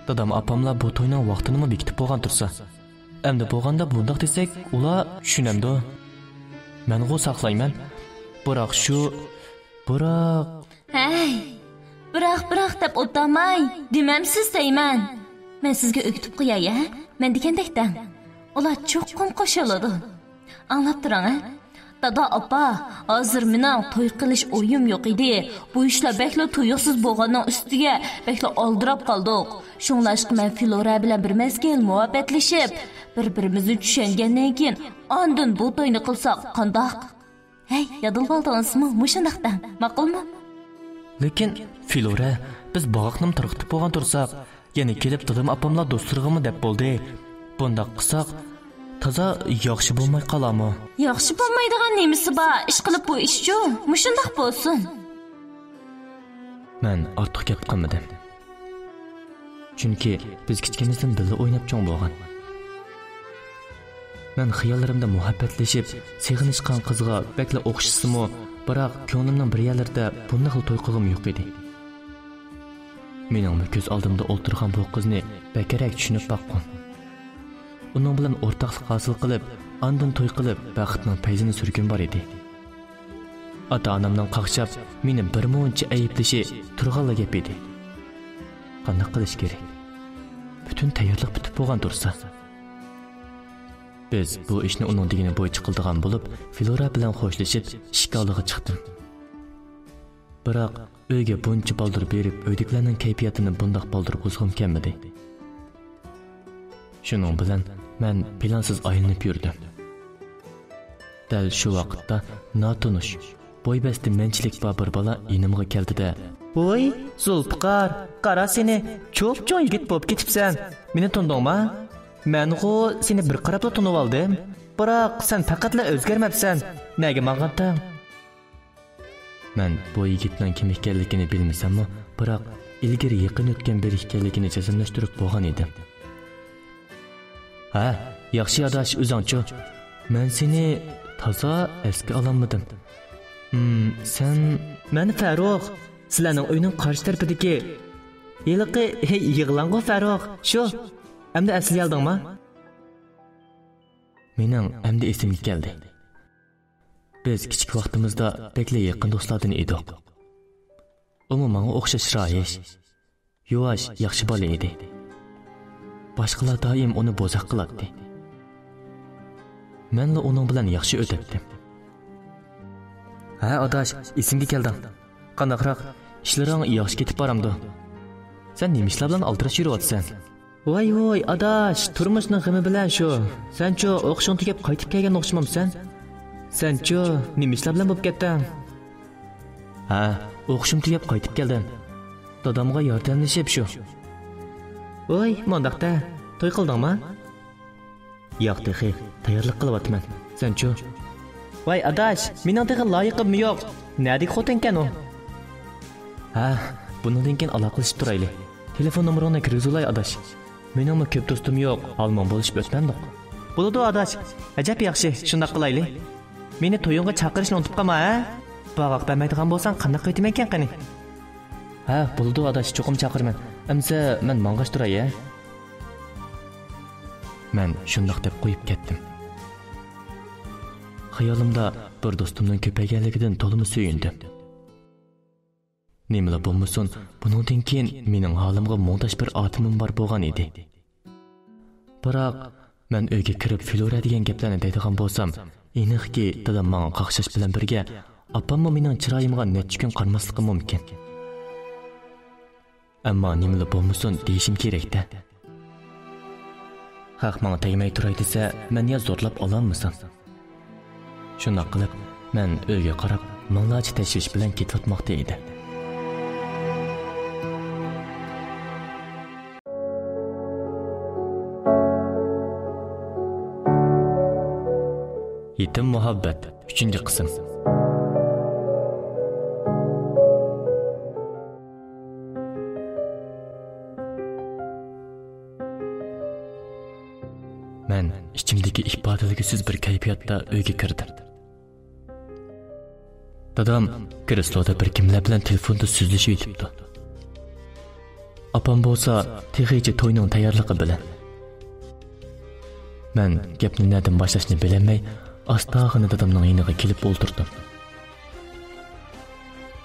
دادام ئاپاملار بۇ توينىڭ ۋاقتىنىمۇ بېكىتىپ بولغان تۇرسا. ئەمدى بولغاندا بۇنداق دېسەك، ئۇلار چۈشىنەمدۇ؟ مەنغۇ ساقلايمەن. بىراق شۇ، بىراق. ھەي، بىراق، بىراق دەپ ئولتۇرماي، دېمەمسىز دەيمەن. مەن سىزگە ئۆگىتىپ قوياي ھە، مەن دېگەندەك دەڭ. ئۇلار چوقۇم قوشۇلىدۇ. ئاڭلاپ تۇرۇڭ ھە. دادا، ئاپا، ھازىر مېنىڭ توي قىلىش ئويۇم يوق ئىدى. بۇ ئىشلار بەكلا تۇيۇقسىز بولغاننىڭ ئۈستىگە بەكلا ئالدىراپ قالدۇق. شۇڭلاشقا مەن فلورا بىلەن بىر مەزگىل مۇھەببەتلىشىپ، بىر-بىرىمىزنى چۈشەنگەندىن كېيىن ئاندىن بۇ توينى قىلساق قانداق؟ ھەي، يادلىۋالدىڭىزمۇ؟ مۇشۇنداق دەڭ، ماقۇلمۇ؟ لېكىن، فلورا، بىز باغاقنىمۇ تارقىتىپ بولغان تۇرساق، يەنە كېلىپ دادام ئاپاملار دوستلىرىغىمۇ دەپ بولدى. بۇنداق قىلساق، تازا ياخشى بولماي قالارمۇ؟ ياخشى بولمايدىغان نېمىسى بار؟ ئىشقىلىپ بۇ ئىشچۇ، مۇشۇنداق بولسۇن. مەن ئارتۇق گەپ قىلمىدىم. چۈنكى بىز كىچىكىمىزدىن بىللە ئويناپ چوڭ بولغان. مەن خىياللىرىمدا مۇھەببەتلىشىپ، سېغىنىشقان قىزغا بەكلا ئوخشىسىمۇ، بىراق كۆڭلۈمنىڭ بىر يەرلىرىدە بۇنداقلا توي قىلغۇم يوق ئىدى. مېنىڭمۇ كۆز ئالدىمدا ئولتۇرغان بۇ قىزنى بەكرەك چۈشىنىپ باققۇم. ئۇنىڭ بىلەن ئورتاقلىق ھاسىل قىلىپ، ئاندىن توي قىلىپ، بەختنىڭ پەيزىنى سۈرگۈم بار ئىدى. ئاتا-ئانامنىڭ قاقشاپ، مېنى بىر مۇنچە ئەيىبلىشى تۇرغانلا گەپ ئىدى. قانداق قىلىش كېرەك؟ پۈتۈن تەييارلىق پۈتۈپ بولغان تۇرسا. بىز بۇ ئىشنى ئۇنىڭ دېگىنى بويىچە قىلىدىغان بولۇپ، فلورا بىلەن خوشلىشىپ، ئىشىك ئالدىغا چىقتىم. بىراق، ئۆيگە بۇنچە بالدۇر بېرىپ، ئۆيدىكىلەرنىڭ كەيپىياتىنى بۇنداق بالدۇر بۇزغۇم كەلمىدى. شۇنىڭ بىلەن مەن پىلانسىز ئايلىنىپ يۈردۈم. دەل شۇ ۋاقىتتا ناتونۇش، بوي-بەستى مەنچىلىك بار بىر بالا يېنىمغا كەلدى-دە، ۋوي، زۇلپىقار، قارا سېنى، چوپچوڭ يىگىت بولۇپ كېتىپسەن. مېنى تونۇدۇڭما؟ مەنغۇ سېنى بىر قاراپلا تونۇۋالدىم. بىراق سەن پەقەتلا ئۆزگەرمەپسەن. نەگە ماڭغانتىڭ؟ مەن بۇ يىگىتنىڭ كىم ئىكەنلىكىنى بىلمىسەممۇ، بىراق ئىلگىرى يېقىن ئۆتكەن بىرى ئىكەنلىكىنى جەزملەشتۈرۈپ بولغان ئىدىم. ھە، ياخشى ئاداش، ئۆزۈڭچۇ؟ مەن سېنى تازا ئەسكە ئالالمىدىم. ھىم، سەن؟ مەن فەرۇق، سىلەرنىڭ ئۆينىڭ قارشى تەرىپىدىكى ھېلىقى يىغلاڭغۇ فەرۇق، شۇ. ئەمدى ئەسلىيەلدىڭما؟ مېنىڭ ئەمدى ئېسىمگە كەلدى. بىز كىچىك ۋاقتىمىزدا بەكلا يېقىن دوستلاردىن ئىدۇق. ئۇمۇ ماڭا ئوخشاش رايىش، يۇۋاش، ياخشى بالا ئىدى. باشقىلار دائىم ئۇنى بوزەك قىلاتتى. مەنلا ئۇنىڭ بىلەن ياخشى ئۆتەتتىم. ھە، ئاداش، ئېسىمگە كەلدىڭ. قانداقراق، ئىشلىرىڭ ياخشى كېتىپ بارامدۇ؟ سەن نېمە ئىشلار بىلەن ئالدىراش يۈرۈۋاتىسەن؟ ۋاي ۋۇي، ئاداش، تۇرمۇشنىڭ غېمى بىلەن شۇ. سەنچۇ، ئوقۇشۇڭ تۈگەپ قايتىپ كەلگەن ئوخشىمامسەن؟ سەنچۇ، نېمە ئىشلار بىلەن بولۇپ كەتتىڭ؟ ھە، ئوقۇشۇم تۈگەپ قايتىپ كەلدىم. دادامغا ياردەملىشىپ شۇ. ۋوي، مۇنداق-دە، توي قىلدىڭما؟ ياق، تېخى تەييارلىق قىلىۋاتىمەن. سەنچۇ؟ ۋاي ئاداش، مېنىڭ تېخى لايىقىممۇ يوق. نەدىكى خوتۇنكەن ئۇ؟ ھە، بۇنىڭدىن كېيىن ئالاقىلىشىپ تۇرايلى. تېلېفون نومۇرۇڭنى كىرگۈزۈۋالاي ئاداش. مېنىڭمۇ كۆپ دوستۇم يوق، ھالمۇڭ بولۇشۇپ ئۆتمەمدۇق. بولىدۇ ئاداش، ئەجەب ياخشى، شۇنداق قىلايلى. مېنى تويۇڭغا چاقىرىشنى ئۇنتۇپ قالما ھە. باغاق بەرمەيدىغان بولساڭ قانداق قىلىۋېتىمەنكەن قېنى؟ ھە، بولىدۇ ئاداش، چوقۇم چاقىرىمەن. ئەمسە مەن ماڭغاچ تۇراي، ھە؟ مەن شۇنداق دەپ قويۇپ كەتتىم. خىيالىمدا بىر دوستۇمنىڭ كۆپەيگەنلىكىدىن تولىمۇ سۆيۈندۈم. نېمىلا بولمىسۇن، بۇنىڭدىن كېيىن مېنىڭ ھالىمغا مۇڭداش بىر ئاتىمىم بار بولغان ئىدى. بىراق، مەن ئۆيگە كىرىپ فلورا دېگەن گەپلەرنى دەيدىغان بولسام، ئېنىقكى، دادام ماڭا قاقشاش بىلەن بىرگە، ئاپاممۇ مېنىڭ چىرايىمغا نەچچە كۈن قارىماسلىقى مۇمكىن. ئەمما نېمىلا بولمىسۇن، دېيىشىم كېرەك-دە. خەق ماڭا تەگمەي تۇراي دېسە، مەن يا زورلاپ ئالالمىسام. شۇنداق قىلىپ، مەن ئۆيگە قاراپ مىڭلارچە تەشۋىش بىلەن كېتىۋاتماقتا ئىدىم. يېتىم مۇھەببەت، ئۈچىنچى قىسىم. مەن ئىچىمدىكى ئىپادىلىگۈسىز بىر كەيپىياتتا ئۆيگە كىردىم. دادام كرېسلودا بىر كىملەر بىلەن تېلېفوندا سۆزلىشىۋېتىپتۇ. ئاپام بولسا تېخىچە توينىڭ تەييارلىقى بىلەن. مەن گەپنى نەدىن باشلاشنى بىلەلمەي، ئاستاغىنا دادامنىڭ يېنىغا كېلىپ ئولتۇردۇم.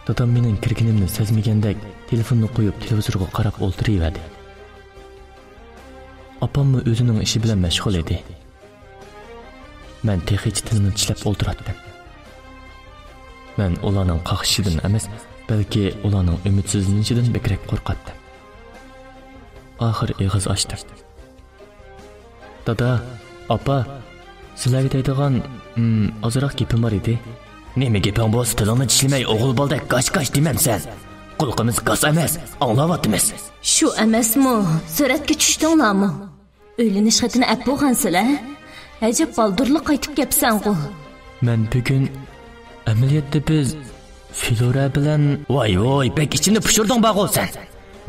دادام مېنىڭ كىرگىنىمنى سەزمىگەندەك، تېلېفوننى قويۇپ، تېلېۋىزورغا قاراپ ئولتۇرۇۋەردى. ئاپاممۇ ئۆزىنىڭ ئىشى بىلەن مەشغۇل ئىدى. مەن تېخىچە تىلىمنى چىشلەپ ئولتۇراتتىم. مەن ئۇلارنىڭ قاقشىشىدىن ئەمەس، بەلكى ئۇلارنىڭ ئۈمىدسىزلىنىشىدىن بەكرەك قورقاتتىم. ئاخىر ئېغىز ئاچتىم. دادا، ئاپا، سىلەرگە دەيدىغان، ئىم، ئازراق گېپىم بار ئىدى. نېمە گېپىڭ بولسا تىلىڭنى چىشلىمەي ئوغۇل بالىدەك گاش-گاش دېمەمسەن. قۇلىقىمىز گاس ئەمەس، ئاڭلاۋاتىمىز. شۇ ئەمەسمۇ؟ سۈرەتكە چۈشتۈڭلارمۇ؟ ئۆيلىنىش خېتىنى ئەپ بولغانسىلەر؟ ئەجەب بالدۇرلا قايتىپ كەپسەنغۇ. مەن بۈگۈن ئەمەلىيەتتە بىز فلورا بىلەن. ۋاي ۋوي، بەك ئىچىمنى پۇشۇردۇڭ بارغۇ سەن.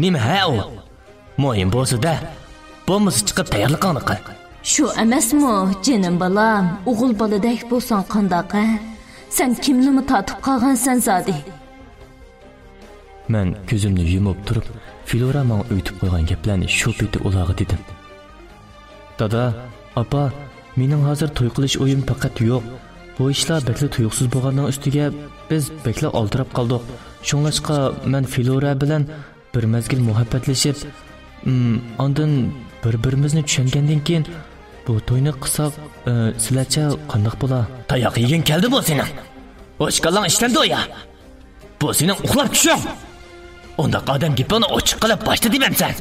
نېمە ھە ئۇ؟ مۇھىم بولسا دە، بولمىسا چىقىپ تەييارلىقىڭنى قىل. شۇ ئەمەسمۇ، جېنىم بالام، ئوغۇل بالىدەك بولساڭ قانداق ھە؟ سەن كىمنىمۇ تارتىپ قالغانسەن زادى. مەن كۆزۈمنى يۇمۇپ تۇرۇپ، فلورا ماڭا ئۆگىتىپ قويغان گەپلەرنى شۇ پېتى ئۇلارغا دېدىم. دادا، ئاپا، مېنىڭ ھازىر توي قىلىش ئويۇم پەقەت يوق. بۇ ئىشلار بەكلا تۇيۇقسىز بولغاننىڭ ئۈستىگە بىز بەكلا ئالدىراپ قالدۇق. شۇڭلاشقا مەن فلورا بىلەن بىر مەزگىل مۇھەببەتلىشىپ، ئىم، ئاندىن بىر-بىرىمىزنى چۈشەنگەندىن كېيىن بۇ توينى قىلساق، ئى، سىلەرچە قانداق بولا؟ تاياق يېگىن كەلدىمۇ سېنىڭ؟ ئوچكاللاڭ ئىشلەمدۇ يا؟ بۇ سېنىڭ ئۇخلاپ چۈشۈڭ. ئۇنداق ئادەم گېپىڭنى ئوچۇق قىلىپ باشتا دېمەمسەن.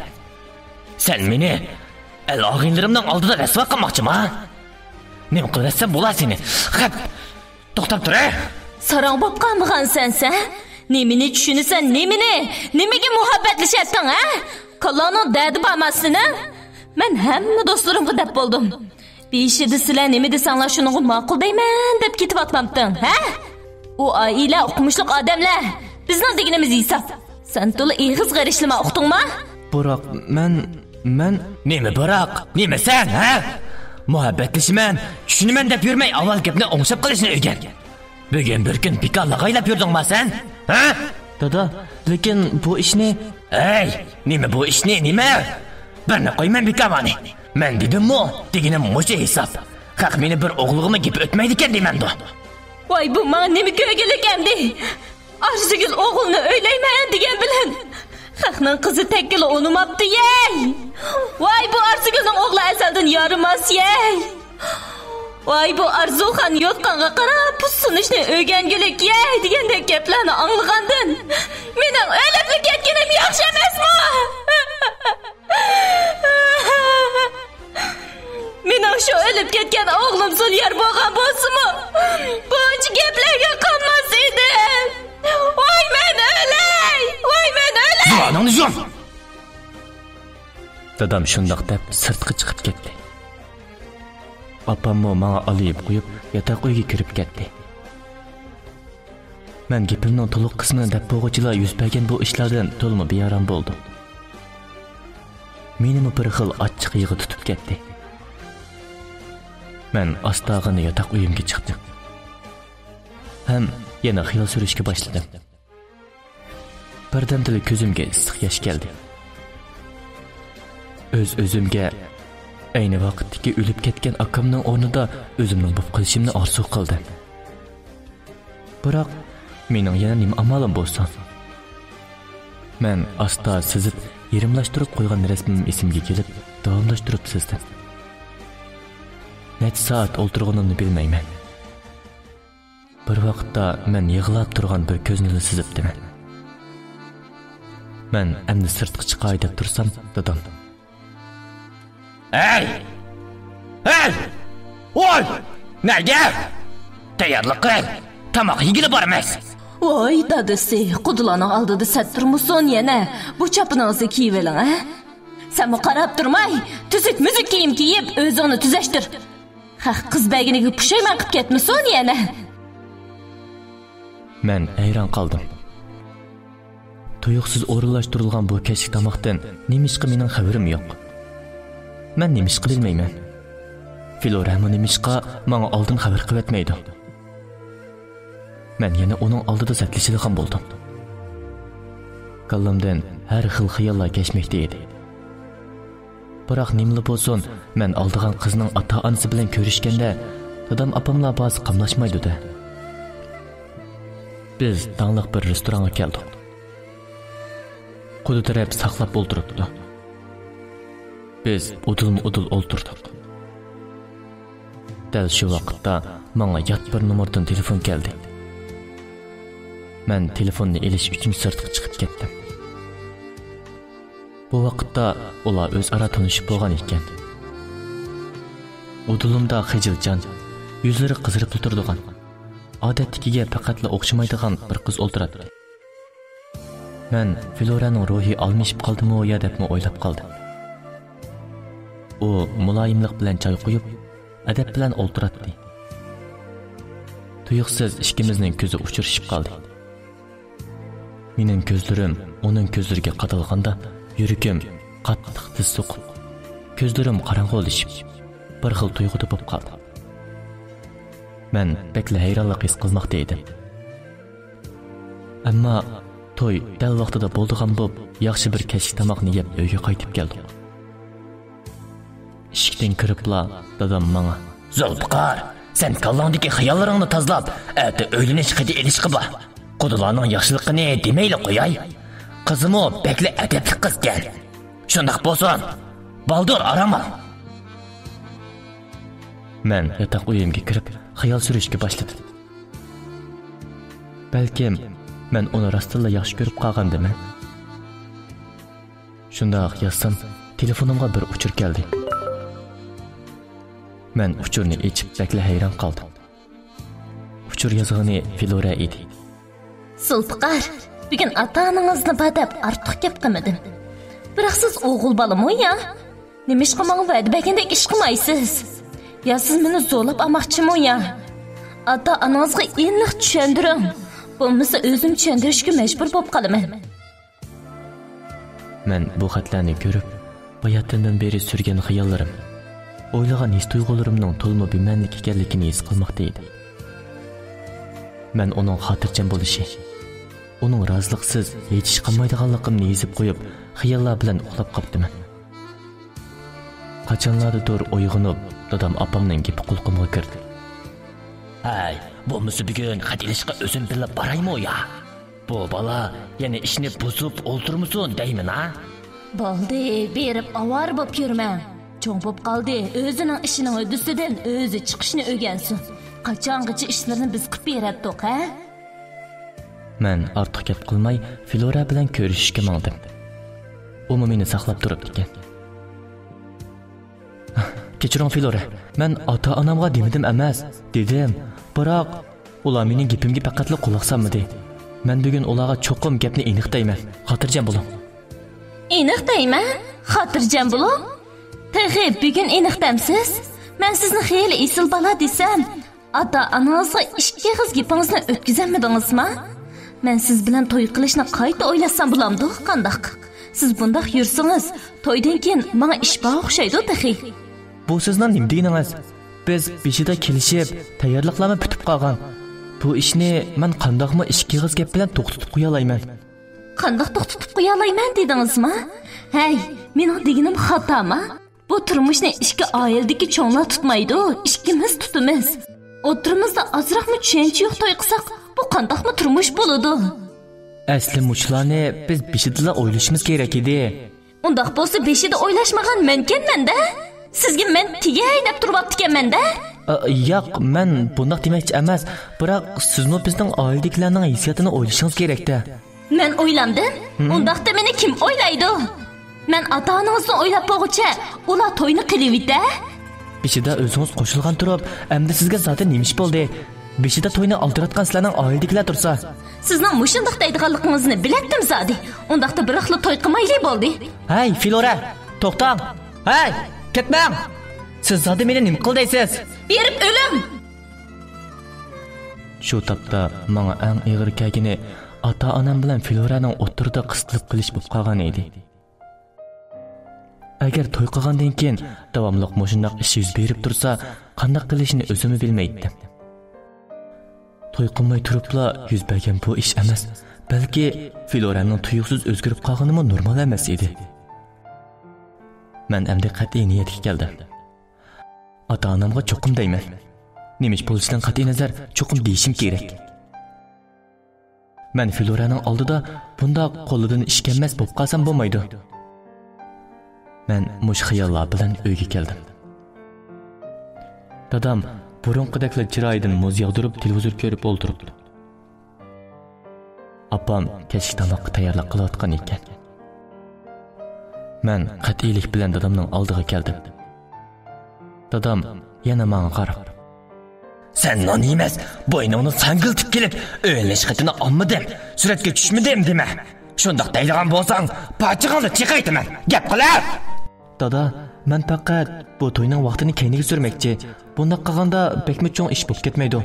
سەن مېنى ئەل ئاغىنىلىرىمنىڭ ئالدىدا رەسۋا قىلماقچىما؟ نېمە قىلىۋەتسەم بولا سېنى؟ خەپ! توختاپ تۇر، ھە! ساراڭ بوپ قالمىغانسەن سەن؟ نېمىنى چۈشىنىسەن، نېمىنى؟ نېمىگە مۇھەببەتلىشەتتىڭ، ھە؟ كاللاڭنىڭ دەردى بارما سېنىڭ؟ مەن ھەممە دوستلىرىمغا دەپ بولدۇم. بېشىدا سىلەر نېمە دېسەڭلار شۇنىڭغا ماقۇل دەيمەن دەپ كېتىۋاتمامتىڭ، ھە؟ ئۇ ئائىلە ئوقۇمۇشلۇق ئادەملەر، بىزنىڭ دېگىنىمىز ھېساب. سەن تولا ئېغىز غېرىشلىما، ئۇقتۇڭما؟ بىراق مەن، مەن. نېمە بىراق؟ نېمە سەن، ھە؟ مۇھەببەتلىشىمەن، چۈشىنىمەن دەپ يۈرمەي، ئاۋۋال گەپنى ئوڭشاپ قىلىشنى ئۆگەن. بۈگۈن بىر كۈن بىكار لاغايلاپ يۈردۈڭما سەن، ھە؟ دادا، لېكىن بۇ ئىشنى. ھەي، نېمە بۇ ئىشنى، نېمە؟ بىرنى قويمەن بىكارۋانى. مەن دېدىممۇ، دېگىنىم مۇشۇ ھېساب. خەق مېنى بىر ئوغلىغىمۇ گېپى ئۆتمەيدىكەن دېمەمدۇ؟ ۋاي، بۇ ماڭا نېمە كۆرگۈلۈك ئەمدى؟ ئارزۇگۈل ئوغۇلنى ئۆيلەيمەن دېگەن بىلەن، خەقنىڭ قىزى تەككىلا ئۇنىماپتۇ يەي! ۋاي، بۇ ئارزۇگۈلنىڭ ئوغلى ئەزەلدىن يارىماس يەي! ۋاي، بۇ ئارزۇخان يوتقانغا قاراپ پۇسسىنىشنى ئۆگەنگۈلۈك يەي دېگەندەك گەپلەرنى ئاڭلىغاندىن، مېنىڭ ئۆلۈپلا كەتكىنىم ياخشى ئەمەسمۇ؟ مېنىڭ شۇ ئۆلۈپ كەتكەن ئوغلۇم زۇليار بولغان بولسىمۇ، بۇنچە گەپلەرگە قانماس ئىدىم. ۋاي مەن ئۆلەي! ۋاي مەن ئۆلەي! زۇۋانىڭنى يۇم! دادام شۇنداق دەپ سىرتقا چىقىپ كەتتى. ئاپاممۇ ماڭا ئالىيىپ قويۇپ، ياتاق ئۆيگە كىرىپ كەتتى. مەن گېپىمنىڭ تولۇق قىسمىنى دەپ بولغۇچىلا يۈز بەرگەن بۇ ئىشلاردىن تولىمۇ بىئارام بولدۇم. مېنىمۇ بىر خىل ئاچچىق يىغا تۇتۇپ كەتتى. مەن ئاستاغىنا ياتاق ئۆيۈمگە چىقتىم. ھەم يەنە خىيال سۈرۈشكە باشلىدىم. بىردەمدىلا كۆزۈمگە ئىسسىق ياش كەلدى. ئۆز-ئۆزۈمگە ئەينى ۋاقىتتىكى ئۆلۈپ كەتكەن ئاكامنىڭ ئورنىدا ئۆزۈمنىڭ بولۇپ قېلىشىمنى ئارزۇ قىلدىم. بىراق، مېنىڭ يەنە نېمە ئامالىم بولسۇن؟ مەن ئاستا سىزىپ، يېرىملاشتۇرۇپ قويغان رەسىمىم ئېسىمگە كېلىپ، داۋاملاشتۇرۇپ سىزدىم. نەچچە سائەت ئولتۇرغىنىمنى بىلمەيمەن. بىر ۋاقىتتا مەن يىغلاپ تۇرغان بىر كۆزنىلا سىزىپتىمەن. مەن ئەمدى سىرتقا چىقاي دەپ تۇرسام، دادام: «ھەي! ھەي! ۋوي! نەگە؟ تەييارلىق قىل! تاماق يېگىلى بارىمىز!» ۋوي، دادىسى، قۇدىلارنىڭ ئالدىدا سەت تۇرمىسۇن يەنە! بۇ چاپىنىڭىزنى كىيىۋېلىڭ، ھە؟ سەنمۇ قاراپ تۇرماي، تۈزۈك-مۈزۈك كىيىم كىيىپ، ئۆزۈڭنى تۈزەشتۈر. خەق قىز بەرگىنىگە پۇشايمان قىپ كەتمىسۇن يەنە. مەن ھەيران قالدىم. تۇيۇقسىز ئورۇنلاشتۇرۇلغان بۇ كەچلىك تاماقتىن نېمىشقا مېنىڭ خەۋىرىم يوق؟ مەن نېمىشقا بىلمەيمەن؟ فلورەمۇ نېمىشقا ماڭا ئالدىن خەۋەر قىلىۋەتمەيدۇ؟ مەن يەنە ئۇنىڭ ئالدىدا سەتلىشىدىغان بولدۇم. كاللامدىن ھەر خىل خىياللار كەچمەكتە ئىدى. بىراق نېمىلا بولسۇن، مەن ئالدىغان قىزنىڭ ئاتا-ئانىسى بىلەن كۆرۈشكەندە، دادام ئاپاملار بارسا قاملاشمايدۇ-دە. بىز داڭلىق بىر رېستورانغا كەلدۇق. قۇدۇ تەرەپ ساقلاپ ئولتۇرۇپتۇ. بىز ئۇدۇلمۇ-ئۇدۇل ئولتۇردۇق. دەل شۇ ۋاقىتتا ماڭا يات بىر نومۇردىن تېلېفون كەلدى. مەن تېلېفوننى ئېلىش ئۈچۈن سىرتقا چىقىپ كەتتىم. بۇ ۋاقىتتا ئۇلار ئۆزئارا تونۇشۇپ بولغان ئىكەن. ئۇدۇلۇمدا خىجىلجان، يۈزلىرى قىزىرىپلا تۇرىدىغان، ئادەتتىكىگە پەقەتلا ئوخشىمايدىغان بىر قىز ئولتۇراتتى. مەن فلورەنىڭ روھى ئالمىشىپ قالدىمۇ يا دەپمۇ ئويلاپ قالدىم. ئۇ مۇلايىملىق بىلەن چاي قۇيۇپ، ئەدەپ بىلەن ئولتۇراتتى. تۇيۇقسىز ئىككىمىزنىڭ كۆزى ئۇچرىشىپ قالدى. مېنىڭ كۆزلىرىم ئۇنىڭ كۆزلىرىگە قادالغاندا، يۈرىكىم قاتتىق تېز سوقۇپ، كۆزلىرىم قاراڭغۇلىشىپ، بىر خىل تۇيغۇدا بولۇپ قالدىم. مەن بەكلا ھەيرانلىق ھېس قىلماقتا ئىدىم. ئەمما توي دەل ۋاقتىدا بولىدىغان بولۇپ، ياخشى بىر كەچلىك تاماقنى يەپ ئۆيگە قايتىپ كەلدۇق. ئىشىكتىن كىرىپلا دادام ماڭا: «زۇلپىقار، سەن كاللاڭدىكى خىياللىرىڭنى تازىلاپ، ئەتە ئۆيلىنىش خېتى ئېلىشقا بار. قۇدىلارنىڭ ياخشىلىقىنى دېمەيلا قوياي. قىزىمۇ بەكلا ئەدەپلىك قىزكەن. شۇنداق بولسۇن، بالدۇر ئارام ئال.» مەن ياتاق ئۆيۈمگە كىرىپ، خىيال سۈرۈشكە باشلىدىم. بەلكىم، مەن ئۇنى راستتىنلا ياخشى كۆرۈپ قالغاندىمەن؟ شۇنداق يازسام، تېلېفونۇمغا بىر ئۇچۇر كەلدى. مەن ئۇچۇرنى ئېچىپ، بەكلا ھەيران قالدىم. ئۇچۇر يازغىنى فلورە ئىدى. زۇلپىقار، بۈگۈن ئاتا-ئانىڭىزنى بار دەپ ئارتۇق گەپ قىلمىدىم. بىراق سىز ئوغۇل بالىمۇ يا؟ نېمىشقا ماڭا ۋەدە بەرگەندەك ئىش قىلمايسىز؟ يا سىز مېنى زورلاپ ئالماقچىمۇ يا؟ ئاتا-ئانىڭىزغا ئېنىق چۈشەندۈرۈڭ. بولمىسا ئۆزۈم چۈشەندۈرۈشكە مەجبۇر بولۇپ قالىمەن. مەن بۇ خەتلەرنى كۆرۈپ، باياتىندىن بېرى سۈرگەن خىياللىرىم، ئويلىغان ھېس-تۇيغۇلىرىمنىڭ تولىمۇ بىمەنىلىك ئىكەنلىكىنى ھېس قىلماقتا ئىدىم. مەن ئۇنىڭ خاتىرجەم بولۇشى، ئۇنىڭ رازىلىقسىز ھېچ ئىش قىلمايدىغانلىقىمنى يېزىپ قويۇپ، خىياللار بىلەن ئۇخلاپ قاپتىمەن. قاچانلاردىدۇر ئويغىنىپ، دادام ئاپامنىڭ گېپى قۇلىقىمغا كىردى. ھەي، بولمىسا بۈگۈن خەت ئېلىشقا ئۆزۈم بىللە بارايمۇ يا؟ بۇ بالا يەنە ئىشنى بۇزۇپ ئولتۇرمىسۇن دەيمەن ھا. بولدى، بېرىپ ئاۋارە بوپ يۈرمەڭ. چوڭ بوپ قالدى، ئۆزىنىڭ ئىشىنىڭ ھۆددىسىدىن ئۆزى چىقىشنى ئۆگەنسۇن. قاچانغىچە ئىشلىرىنى بىز قىلىپ بېرەتتۇق ھە؟ مەن ئارتۇق گەپ قىلماي، فلورا بىلەن كۆرۈشۈشكە ماڭدىم. ئۇمۇ مېنى ساقلاپ تۇرۇپتىكەن. كەچۈرۈڭ، فلورا، مەن ئاتا-ئانامغا دېمىدىم ئەمەس، دېدىم. بىراق، ئۇلار مېنىڭ گېپىمگە پەقەتلا قۇلاق سالمىدى. مەن بۈگۈن ئۇلارغا چوقۇم گەپنى ئېنىق دەيمەن. خاتىرجەم بولۇڭ. ئېنىق دەيمەن؟ خاتىرجەم بولۇڭ؟ تېخى بۈگۈن ئېنىق دەمسىز؟ مەن سىزنى خېلى ئېسىل بالا دېسەم، ئاتا-ئانىڭىزغا ئىككى ئېغىز گېپىڭىزنى ئۆتكۈزەلمىدىڭىزما؟ مەن سىز بىلەن توي قىلىشنى قايتا ئويلاشسام بولامدۇ، قانداق؟ سىز بۇنداق يۈرسىڭىز، تويدىن كېيىن ماڭا ئىش بار ئوخشايدۇ تېخى. بۇ سىزنىڭ نېمە دېگىنىڭىز؟ بىز بېشىدا كېلىشىپ، تەييارلىقلارمۇ پۈتۈپ قالغان. بۇ ئىشنى مەن قانداقمۇ ئىككى ئېغىز گەپ بىلەن توختىتىپ قويالايمەن؟ قانداق توختىتىپ قويالايمەن دېدىڭىزما؟ ھەي، مېنىڭ دېگىنىم خاتاما؟ بۇ تۇرمۇشنى ئىككى ئائىلىدىكى چوڭلار تۇتمايدۇ، ئىككىمىز تۇتىمىز. ئوتتۇرىمىزدا ئازراقمۇ چۈشەنچە يوق توي قىلساق، بۇ قانداقمۇ تۇرمۇش بولىدۇ؟ ئەسلى مۇشۇلارنى بىز بېشىدىلا ئويلىشىمىز كېرەك ئىدى. ئۇنداق بولسا بېشىدا ئويلاشمىغان مەنكەنمەن-دە. سىزگە مەن تېگەي دەپ تۇرۇۋاپتىكەنمەن-دە. ئا، ياق، مەن بۇنداق دېمەكچى ئەمەس. بىراق سىزمۇ بىزنىڭ ئائىلىدىكىلەرنىڭ ھېسسىياتىنى ئويلىشىڭىز كېرەك-تە. مەن ئويلاندىم. ھىم؟ ئۇنداقتا مېنى كىم ئويلايدۇ؟ مەن ئاتا-ئانىڭىزنى ئويلاپ بولغۇچە ئۇلار توينى قىلىۋېتە. بېشىدا ئۆزىڭىز قوشۇلغان تۇرۇپ، ئەمدى سىزگە زادى نېمە ئىش بولدى؟ بېشىدا توينى ئالدىراتقان سىلەرنىڭ ئائىلىدىكىلەر تۇرسا. سىزنىڭ مۇشۇنداق دەيدىغانلىقىڭىزنى بىلەتتىم زادى. ئۇنداقتا بىراقلا توي قىلمايلى بولدى. ھەي، فلورا، توختاڭ! ھەي، كەتمەڭ! سىز زادى مېنى نېمە قىل دەيسىز؟ بېرىپ ئۆلۈڭ! شۇ تاپتا ماڭا ئەڭ ئېغىر كەلگىنى ئاتا-ئانام بىلەن فلورانىڭ ئوتتۇرىدا قىستىلىپ قېلىش بولۇپ قالغان ئىدى. ئەگەر توي قىلغاندىن كېيىن داۋاملىق مۇشۇنداق ئىش يۈز بېرىپ تۇرسا، قانداق قىلىشنى ئۆزۈممۇ بىلمەيتتىم. توي قىلماي تۇرۇپلا يۈز بەرگەن بۇ ئىش ئەمەس، بەلكى فلورانىڭ تۇيۇقسىز ئۆزگىرىپ قالغىنىمۇ نورمال ئەمەس ئىدى. مەن ئەمدى قەتئىي نىيەتكە كەلدىم. ئاتا-ئانامغا چوقۇم دەيمەن. نېمە ئىش بولۇشىدىن قەتئىينەزەر، چوقۇم دېيىشىم كېرەك. مەن فلورانىڭ ئالدىدا بۇنداق قولىدىن ئىش كەلمەس بولۇپ قالسام بولمايدۇ. مەن مۇشۇ خىياللار بىلەن ئۆيگە كەلدىم. دادام بۇرۇنقىدەكلا چىرايىدىن مۇز ياغدۇرۇپ تېلېۋىزور كۆرۈپ ئولتۇرۇپتۇ. ئاپام كەچلىك تاماققا تەييارلىق قىلىۋاتقان ئىكەن. مەن قەتئىيلىك بىلەن دادامنىڭ ئالدىغا كەلدىم. دادام يەنە ماڭا قاراپ، سەن نان يېمەس، بوينۇڭنى ساڭگىلتىپ كېلىپ، ئۆيلىنىش خېتىنى ئالمىدىم، سۈرەتكە چۈشمىدىم دېمە. شۇنداق دەيدىغان بولساڭ، پاچىقىڭنى چېقىۋېتىمەن. گەپ قىلىپ! دادا، مەن پەقەت بۇ توينىڭ ۋاقتىنى كەينىگە سۈرمەكچى. بۇنداق قىلغاندا بەكمۇ چوڭ ئىش بولۇپ كەتمەيدۇ؟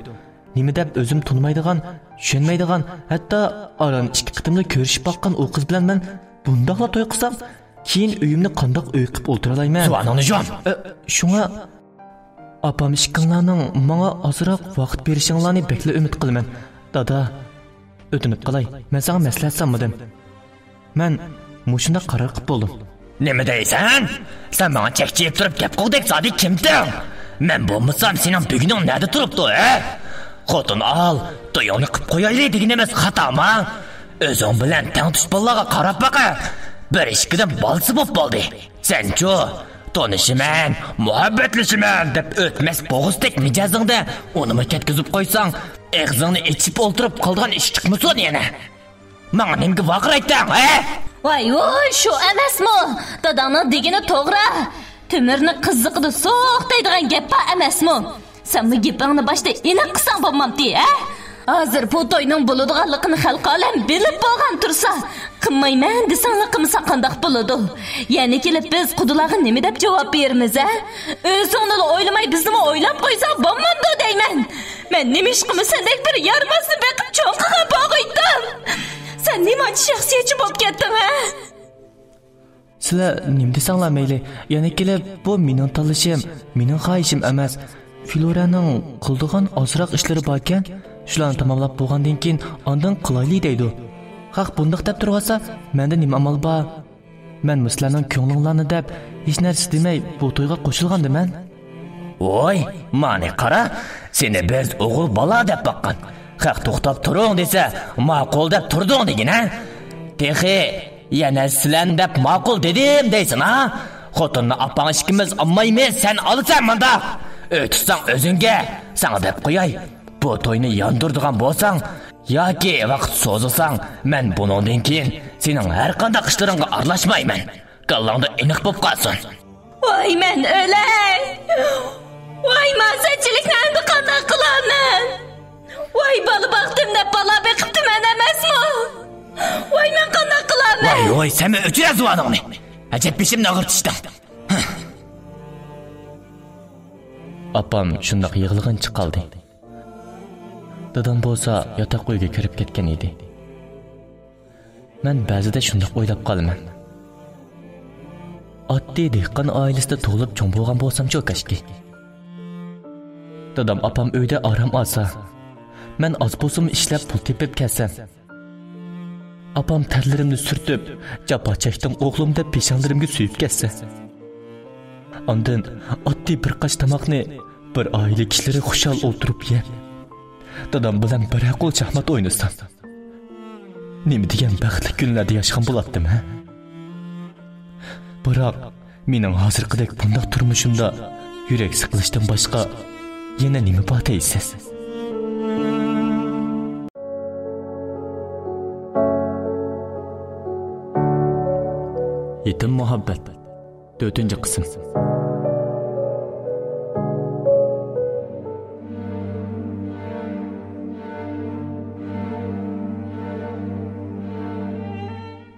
نېمە دەپ ئۆزۈم تونۇمايدىغان، چۈشەنمەيدىغان، ھەتتا ئاران ئىككى قېتىملا كۆرۈشۈپ باققان ئۇ قىز بىلەن مەن بۇنداقلا توي قىلسام، كېيىن ئۆيۈمنى قانداق ئۆي قىلىپ ئولتۇرالايمەن؟ زۇۋانىڭنى يۇم! ئە، شۇڭا ئاپام ئىككىڭلارنىڭ ماڭا ئازراق ۋاقىت بېرىشىڭلارنى بەكلا ئۈمىد قىلىمەن. دادا، ئۆتۈنۈپ قالاي، مەن ساڭا مەسلىھەت سالمىدىم. مەن مۇشۇنداق قارار قىلىپ بولدۇم. نېمە دەيسەن؟ سەن ماڭا چەكچىيىپ تۇرۇپ گەپ قىلغۇدەك زادى كىمدىڭ؟ مەن بولمىسام سېنىڭ بۈگۈنۈڭ نەدە تۇرۇپتۇ، ھە؟ خوتۇن ئال، تويۇڭنى قىپ قويايلى دېگىنىمىز خاتامۇ؟ ئۆزۈڭ بىلەن تەڭتۇش بالىلارغا قاراپ باقە. بىر ئىككىدىن بالىسى بوپ بولدى. سەنچۇ؟ تونۇشىمەن، مۇھەببەتلىشىمەن دەپ ئۆتمەس بوغۇزدەك مىجەزىڭدە ئۇنىمۇ كەتكۈزۈپ قويساڭ، ئېغىزىڭنى ئېچىپ ئولتۇرۇپ قالىدىغان ئىش چىقمىسۇن يەنە. ماڭا نېمىگە ۋارقىرايتتىڭ، ھە؟ ۋاي ۋۇي، شۇ ئەمەسمۇ؟ داداڭنىڭ دېگىنى توغرا. تۆمۈرنى قىزىقىدا سوق دەيدىغان گەپ بار ئەمەسمۇ؟ سەنمۇ گېپىڭنى باشتا ئېنىق قىلساڭ بولمامتى، ھە؟ ھازىر بۇ توينىڭ بولىدىغانلىقىنى خەلقىئالەم بىلىپ بولغان تۇرسا، قىلمايمەن دېسەڭلا قىلمىسا قانداق بولىدۇ؟ يەنە كېلىپ بىز قۇدىلارغا نېمە دەپ جاۋاب بېرىمىز، ھە؟ ئۆزۈڭنىلا ئويلىماي بىزنىمۇ ئويلاپ قويساڭ بولمامدۇ دەيمەن. مەن نېمىشقىمۇ سەندەك بىر يارىماسنى بېقىپ چوڭ قىلغان بولغىيتتىم؟ سەن نېمانچە شەخسىيەتچى بولۇپ كەتتىڭ، ھە؟ سىلەر نېمە دېسەڭلار مەيلى، يەنە كېلىپ بۇ مېنىڭ تاللىشىم، مېنىڭ خاھىشىم ئەمەس. فلورانىڭ قىلىدىغان ئازراق ئىشلىرى باركەن، شۇلارنى تاماملاپ بولغاندىن كېيىن ئاندىن قىلايلى دەيدۇ. خەق بۇنداق دەپ تۇرۇۋاتسا، مەندە نېمە ئامال بار؟ مەنمۇ سىلەرنىڭ كۆڭلۈڭلارنى دەپ، ھېچ نەرسە دېمەي بۇ تويغا قوشۇلغاندىمەن. ۋوي، مانى قارا، سېنى بىز ئوغۇل بالا دەپ باققان. خەق توختاپ تۇرۇڭ دېسە، ماقۇل دەپ تۇردۇڭ دېگىنە. تېخى يەنە سىلەن دەپ ماقۇل دېدىم دەيسەن ھا؟ خوتۇننى ئاپاڭ ئىككىمىز ئالمايمىز، سەن ئالىسەن مانداق. ئۆي تۇتساڭ ئۆزۈڭگە، ساڭا دەپ قوياي. بۇ توينى ياندۇرىدىغان بولساڭ ياكى ۋاقىت سوزۇلساڭ، مەن بۇنىڭدىن كېيىن سېنىڭ ھەر قانداق ئىشلىرىڭغا ئارىلاشمايمەن. كاللاڭدا ئېنىق بولۇپ قالسۇن. ۋاي مەن ئۆلەي! ۋاي مەن سەتچىلىكنى ئەمدى قانداق قىلارمەن؟ ۋاي بالا باقتىم دەپ بالا بېقىپتىمەن ئەمەسمۇ؟ ۋاي مەن قانداق قىلارمەن؟ ۋاي ۋاي سەنمۇ ئۆچۈرە زۇۋانىڭنى. ئەجەب بېشىمنى ئاغرىتىشتىڭ. ئاپام شۇنداق يىغلىغىنىچە قالدى. دادام بولسا ياتاق ئۆيگە كىرىپ كەتكەن ئىدى. مەن بەزىدە شۇنداق ئويلاپ قالىمەن. ئاددىي دېھقان ئائىلىسىدە تۇغۇلۇپ چوڭ بولغان بولسامچۇ كاشكى. دادام ئاپام ئۆيدە ئارام ئالسا، مەن ئاز بولسىمۇ ئىشلەپ پۇل تېپىپ كەلسەم. ئاپام تەرلىرىمنى سۈرتۈپ، جاپا چەكتىڭ ئوغلۇم دەپ پېشانىلىرىمگە سۆيۈپ كەتسە. ئاندىن ئاددىي بىر قاچ تاماقنى بىر ئائىلە كىشىلىرى خۇشال ئولتۇرۇپ يەپ، دادام بىلەن بىرەر قول شاھمات ئوينىسام. نېمە دېگەن بەختلىك كۈنلەردە ياشىغان بولاتتىم، ھە؟ بىراق، مېنىڭ ھازىرقىدەك بۇنداق تۇرمۇشۇمدا يۈرەك سىقىلىشتىن باشقا يەنە نېمە بار دەيسىز؟ يېتىم مۇھەببەت. تۆتىنچى قىسىم.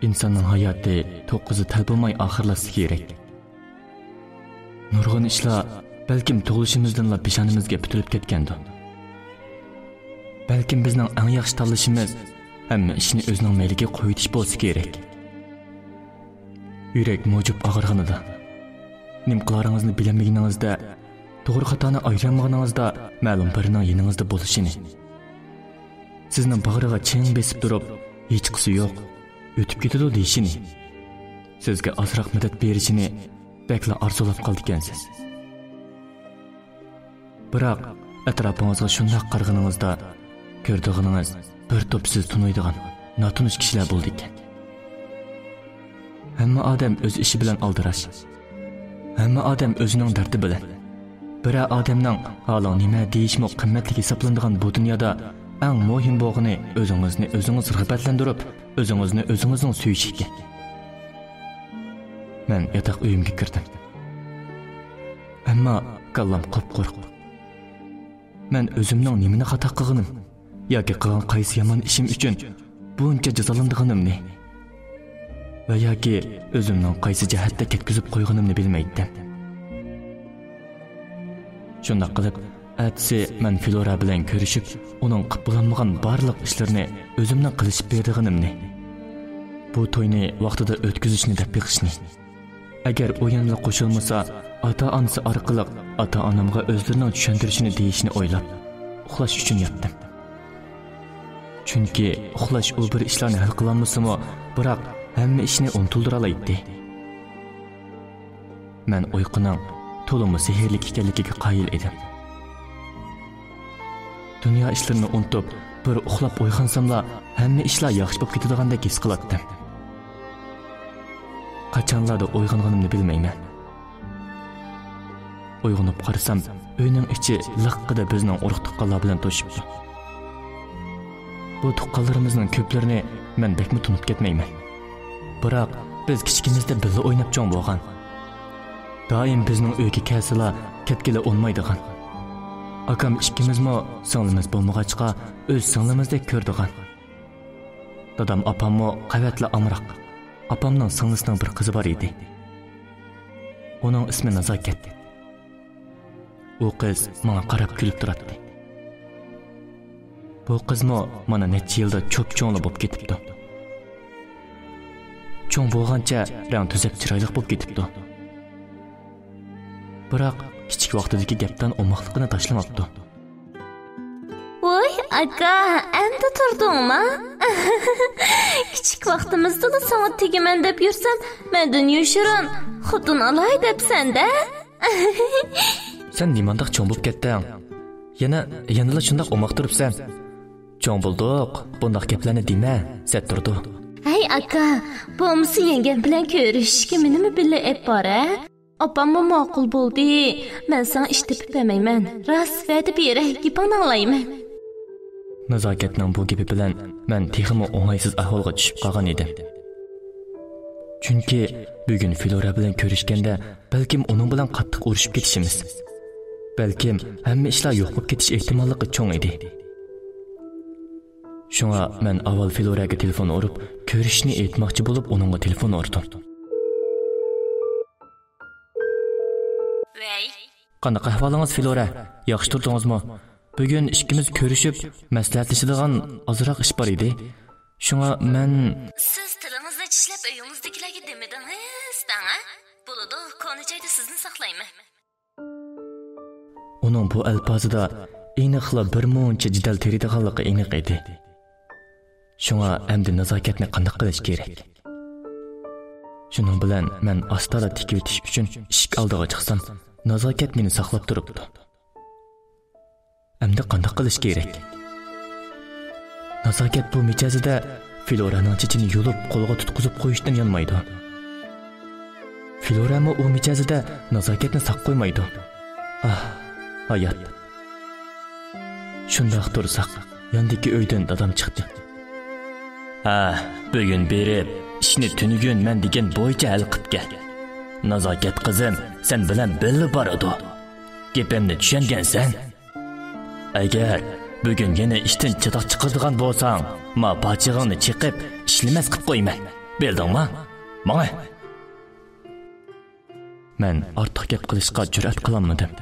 ئىنساننىڭ ھاياتى توققۇزى تەل بولماي ئاخىرلاشسا كېرەك. نۇرغۇن ئىشلار بەلكىم تۇغۇلۇشىمىزدىنلا پېشانىمىزگە پۈتۈلۈپ كەتكەندۇ. بەلكىم بىزنىڭ ئەڭ ياخشى تاللىشىمىز ھەممە ئىشنى ئۆزىنىڭ مەيلىگە قويۇۋېتىش بولسا كېرەك. يۈرەك مۇجۇپ ئاغرىغىنىدا، نېمە قىلارىڭىزنى بىلەلمىگىنىڭىزدە، توغرا خاتانى ئايرىيالمىغىنىڭىزدا مەلۇم بىرىنىڭ يېنىڭىزدا بولۇشىنى، سىزنىڭ باغرىغا چىڭ بېسىپ تۇرۇپ، ھېچقىسى يوق، ئۆتۈپ كېتىدۇ دېيىشىنى، سىزگە ئازراق مەدەت بېرىشىنى بەكلا ئارزۇلاپ قالىدىكەنسىز. بىراق، ئەتراپىڭىزغا شۇنداق قارىغىنىڭىزدا، كۆرىدىغىنىڭىز بىر توپ سىز تونۇيدىغان، ناتونۇش كىشىلەر بولىدىكەن. ھەممە ئادەم ئۆز ئىشى بىلەن ئالدىراش. ھەممە ئادەم ئۆزىنىڭ دەردى بىلەن. بىرەر ئادەمنىڭ «ھالىڭ نېمە؟» دېيىشمۇ قىممەتلىك ھېسابلىنىدىغان بۇ دۇنيادا ئەڭ مۇھىم بولغىنى ئۆزىڭىزنى ئۆزىڭىز رىغبەتلەندۈرۈپ، ئۆزىڭىزنى ئۆزىڭىزنىڭ سۆيۈشى ئىكەن. مەن ياتاق ئۆيۈمگە كىردىم. ئەمما كاللام قۇپقۇرۇق. مەن ئۆزۈمنىڭ نېمىنى خاتا قىلغىنىم ياكى قىلغان قايسى يامان ئىشىم ئۈچۈن بۇنچە جازالىنىدىغىنىمنى ۋە ياكى ئۆزۈمنىڭ قايسى جەھەتتە كەتكۈزۈپ قويغىنىمنى بىلمەيتتىم. شۇنداق قىلىپ، ئەتىسى مەن فلورا بىلەن كۆرۈشۈپ، ئۇنىڭ قىلىپ بولالمىغان بارلىق ئىشلىرىنى ئۆزۈمنىڭ قىلىشىپ بېرىدىغىنىمنى، بۇ توينى ۋاقتىدا ئۆتكۈزۈشنى دەپ بېقىشنى، ئەگەر ئۇ يەنىلا قوشۇلمىسا، ئاتا-ئانىسى ئارقىلىق ئاتا-ئانامغا ئۆزلىرىنىڭ چۈشەندۈرۈشىنى دېيىشنى ئويلاپ، ئۇخلاش ئۈچۈن ياتتىم. چۈنكى ئۇخلاش ئۇ بىر ئىشلارنى ھەل قىلالمىسىمۇ، بىراق ھەممە ئىشنى ئۇنتۇلدۇرالايتتى. مەن ئۇيقۇنىڭ تولىمۇ سېھىرلىك ئىكەنلىكىگە قايىل ئىدىم. دۇنيا ئىشلىرىنى ئۇنتۇپ، بىر ئۇخلاپ ئويغانساملا، ھەممە ئىشلار ياخشى بولۇپ كېتىدىغاندەك ھېس قىلاتتىم. قاچانلاردا ئويغانغىنىمنى بىلمەيمەن. ئويغىنىپ قارىسام، ئۆينىڭ ئىچى لىققىدە بىزنىڭ ئۇرۇق-تۇغقانلار بىلەن توشۇپتۇ. بۇ تۇغقانلىرىمىزنىڭ كۆپلىرىنى مەن بەكمۇ تونۇپ كەتمەيمەن. بىراق، بىز كىچىكىمىزدە بىللە ئويناپ چوڭ بولغان. دائىم بىزنىڭ ئۆيگە كەلسىلا، كەتكىلى ئۇنىمايدىغان. ئاكام ئىككىمىزمۇ سىڭلىمىز بولمىغاچقا، ئۆز سىڭلىمىزدەك كۆرىدىغان. دادام، ئاپاممۇ قەۋەتلا ئامراق. ئاپامنىڭ سىڭلىسىنىڭ بىر قىزى بار ئىدى. ئۇنىڭ ئىسمى نازاكەت. ئۇ قىز ماڭا قاراپ كۈلۈپ تۇراتتى. بۇ قىزمۇ مانا نەچچە يىلدا چوپچوڭلا بولۇپ كېتىپتۇ. چوڭ بولغانچە رەڭ تۈزەپ چىرايلىق بولۇپ كېتىپتۇ. بىراق كىچىك ۋاقتىدىكى گەپدان ئوماقلىقىنى تاشلىماپتۇ. ۋوي، ئاكا، ئەمدى تۇردۇڭما؟ كىچىك ۋاقتىمىزدىلا ساڭا تېگىمەن دەپ يۈرسەم، مەندىن يوشۇرۇن خوتۇن ئالاي دەپسەن-دە. سەن نېمانداق چوڭ بولۇپ كەتتىڭ؟ يەنە، يەنىلا شۇنداق ئوماق تۇرۇپسەن. چوڭ بولدۇق، بۇنداق گەپلەرنى دېمە، سەت تۇردى. ھەي ئاكا، بولمىسا يەڭگەم بىلەن كۆرۈشۈشكە مېنىمۇ بىللە ئېلىپ بار ھە؟ ئاپاممۇ ماقۇل بولدى. مەن ساڭا ئىش تېپىپ بەرمەيمەن. راست ۋەدە بېرەي، گېپىڭنى ئاڭلايمەن. نازاكەتنىڭ بۇ گېپى بىلەن مەن تېخىمۇ ئوڭايسىز ئەھۋالغا چۈشۈپ قالغان ئىدىم. چۈنكى بۈگۈن فلورا بىلەن كۆرۈشكەندە بەلكىم ئۇنىڭ بىلەن قاتتىق ئۇرۇشۇپ كېتىشىمىز، بەلكىم ھەممە ئىشلار يوق بولۇپ كېتىش ئېھتىماللىقى چوڭ ئىدى. شۇڭا مەن ئاۋۋال فلورەگە تېلېفون ئۇرۇپ، كۆرۈشۈشنى ئېيتماقچى بولۇپ ئۇنىڭغا تېلېفون ئۇردۇم. ۋەي. قانداق ئەھۋالىڭىز، فلورا؟ ياخشى تۇردىڭىزمۇ؟ بۈگۈن ئىككىمىز كۆرۈشۈپ، مەسلىھەتلىشىدىغان ئازراق ئىش بار ئىدى. شۇڭا مەن. سىز تىلىڭىزنى چىشلەپ ئۆيىڭىزدىكىلەرگە دېمىدىڭىز دەڭ، ھە؟ بولىدۇ، كونا جايدا سىزنى ساقلايمەن. ئۇنىڭ بۇ ئەلپازىدا ئېنىقلا بىر مۇنچە جېدەل تېرىيدىغانلىقى ئېنىق ئىدى. شۇڭا ئەمدى نازاكەتنى قانداق قىلىش كېرەك؟ شۇنىڭ بىلەن مەن ئاستالا تىكىۋېتىش ئۈچۈن ئىشىك ئالدىغا چىقسام، نازاكەت مېنى ساقلاپ تۇرۇپتۇ. ئەمدى قانداق قىلىش كېرەك؟ نازاكەت بۇ مىجەزىدە فلورانىڭ چېچىنى يۇلۇپ، قولىغا تۇتقۇزۇپ قويۇشتىن يانمايدۇ. فلورەمۇ ئۇ مىجەزىدە نازاكەتنى ساق قويمايدۇ. ئاھ، ھايات! شۇنداق تۇرساق، ياندىكى ئۆيدىن دادام چىقتى. ھە، بۈگۈن بېرىپ، ئىشنى تۈنۈگۈن مەن دېگەن بويىچە ھەل قىپ كەل. نازاكەت قىزىم سەن بىلەن بىللە بارىدۇ. گېپىمنى چۈشەنگەنسەن؟ ئەگەر بۈگۈن يەنە ئىشتىن چاتاق چىقىرىدىغان بولساڭ، ما پاچىقىڭنى چېقىپ، ئىشلىمەس قىپ قويىمەن. بىلدىڭما؟ ماڭە! مەن ئارتۇق گەپ قىلىشقا جۈرئەت قىلالمىدىم.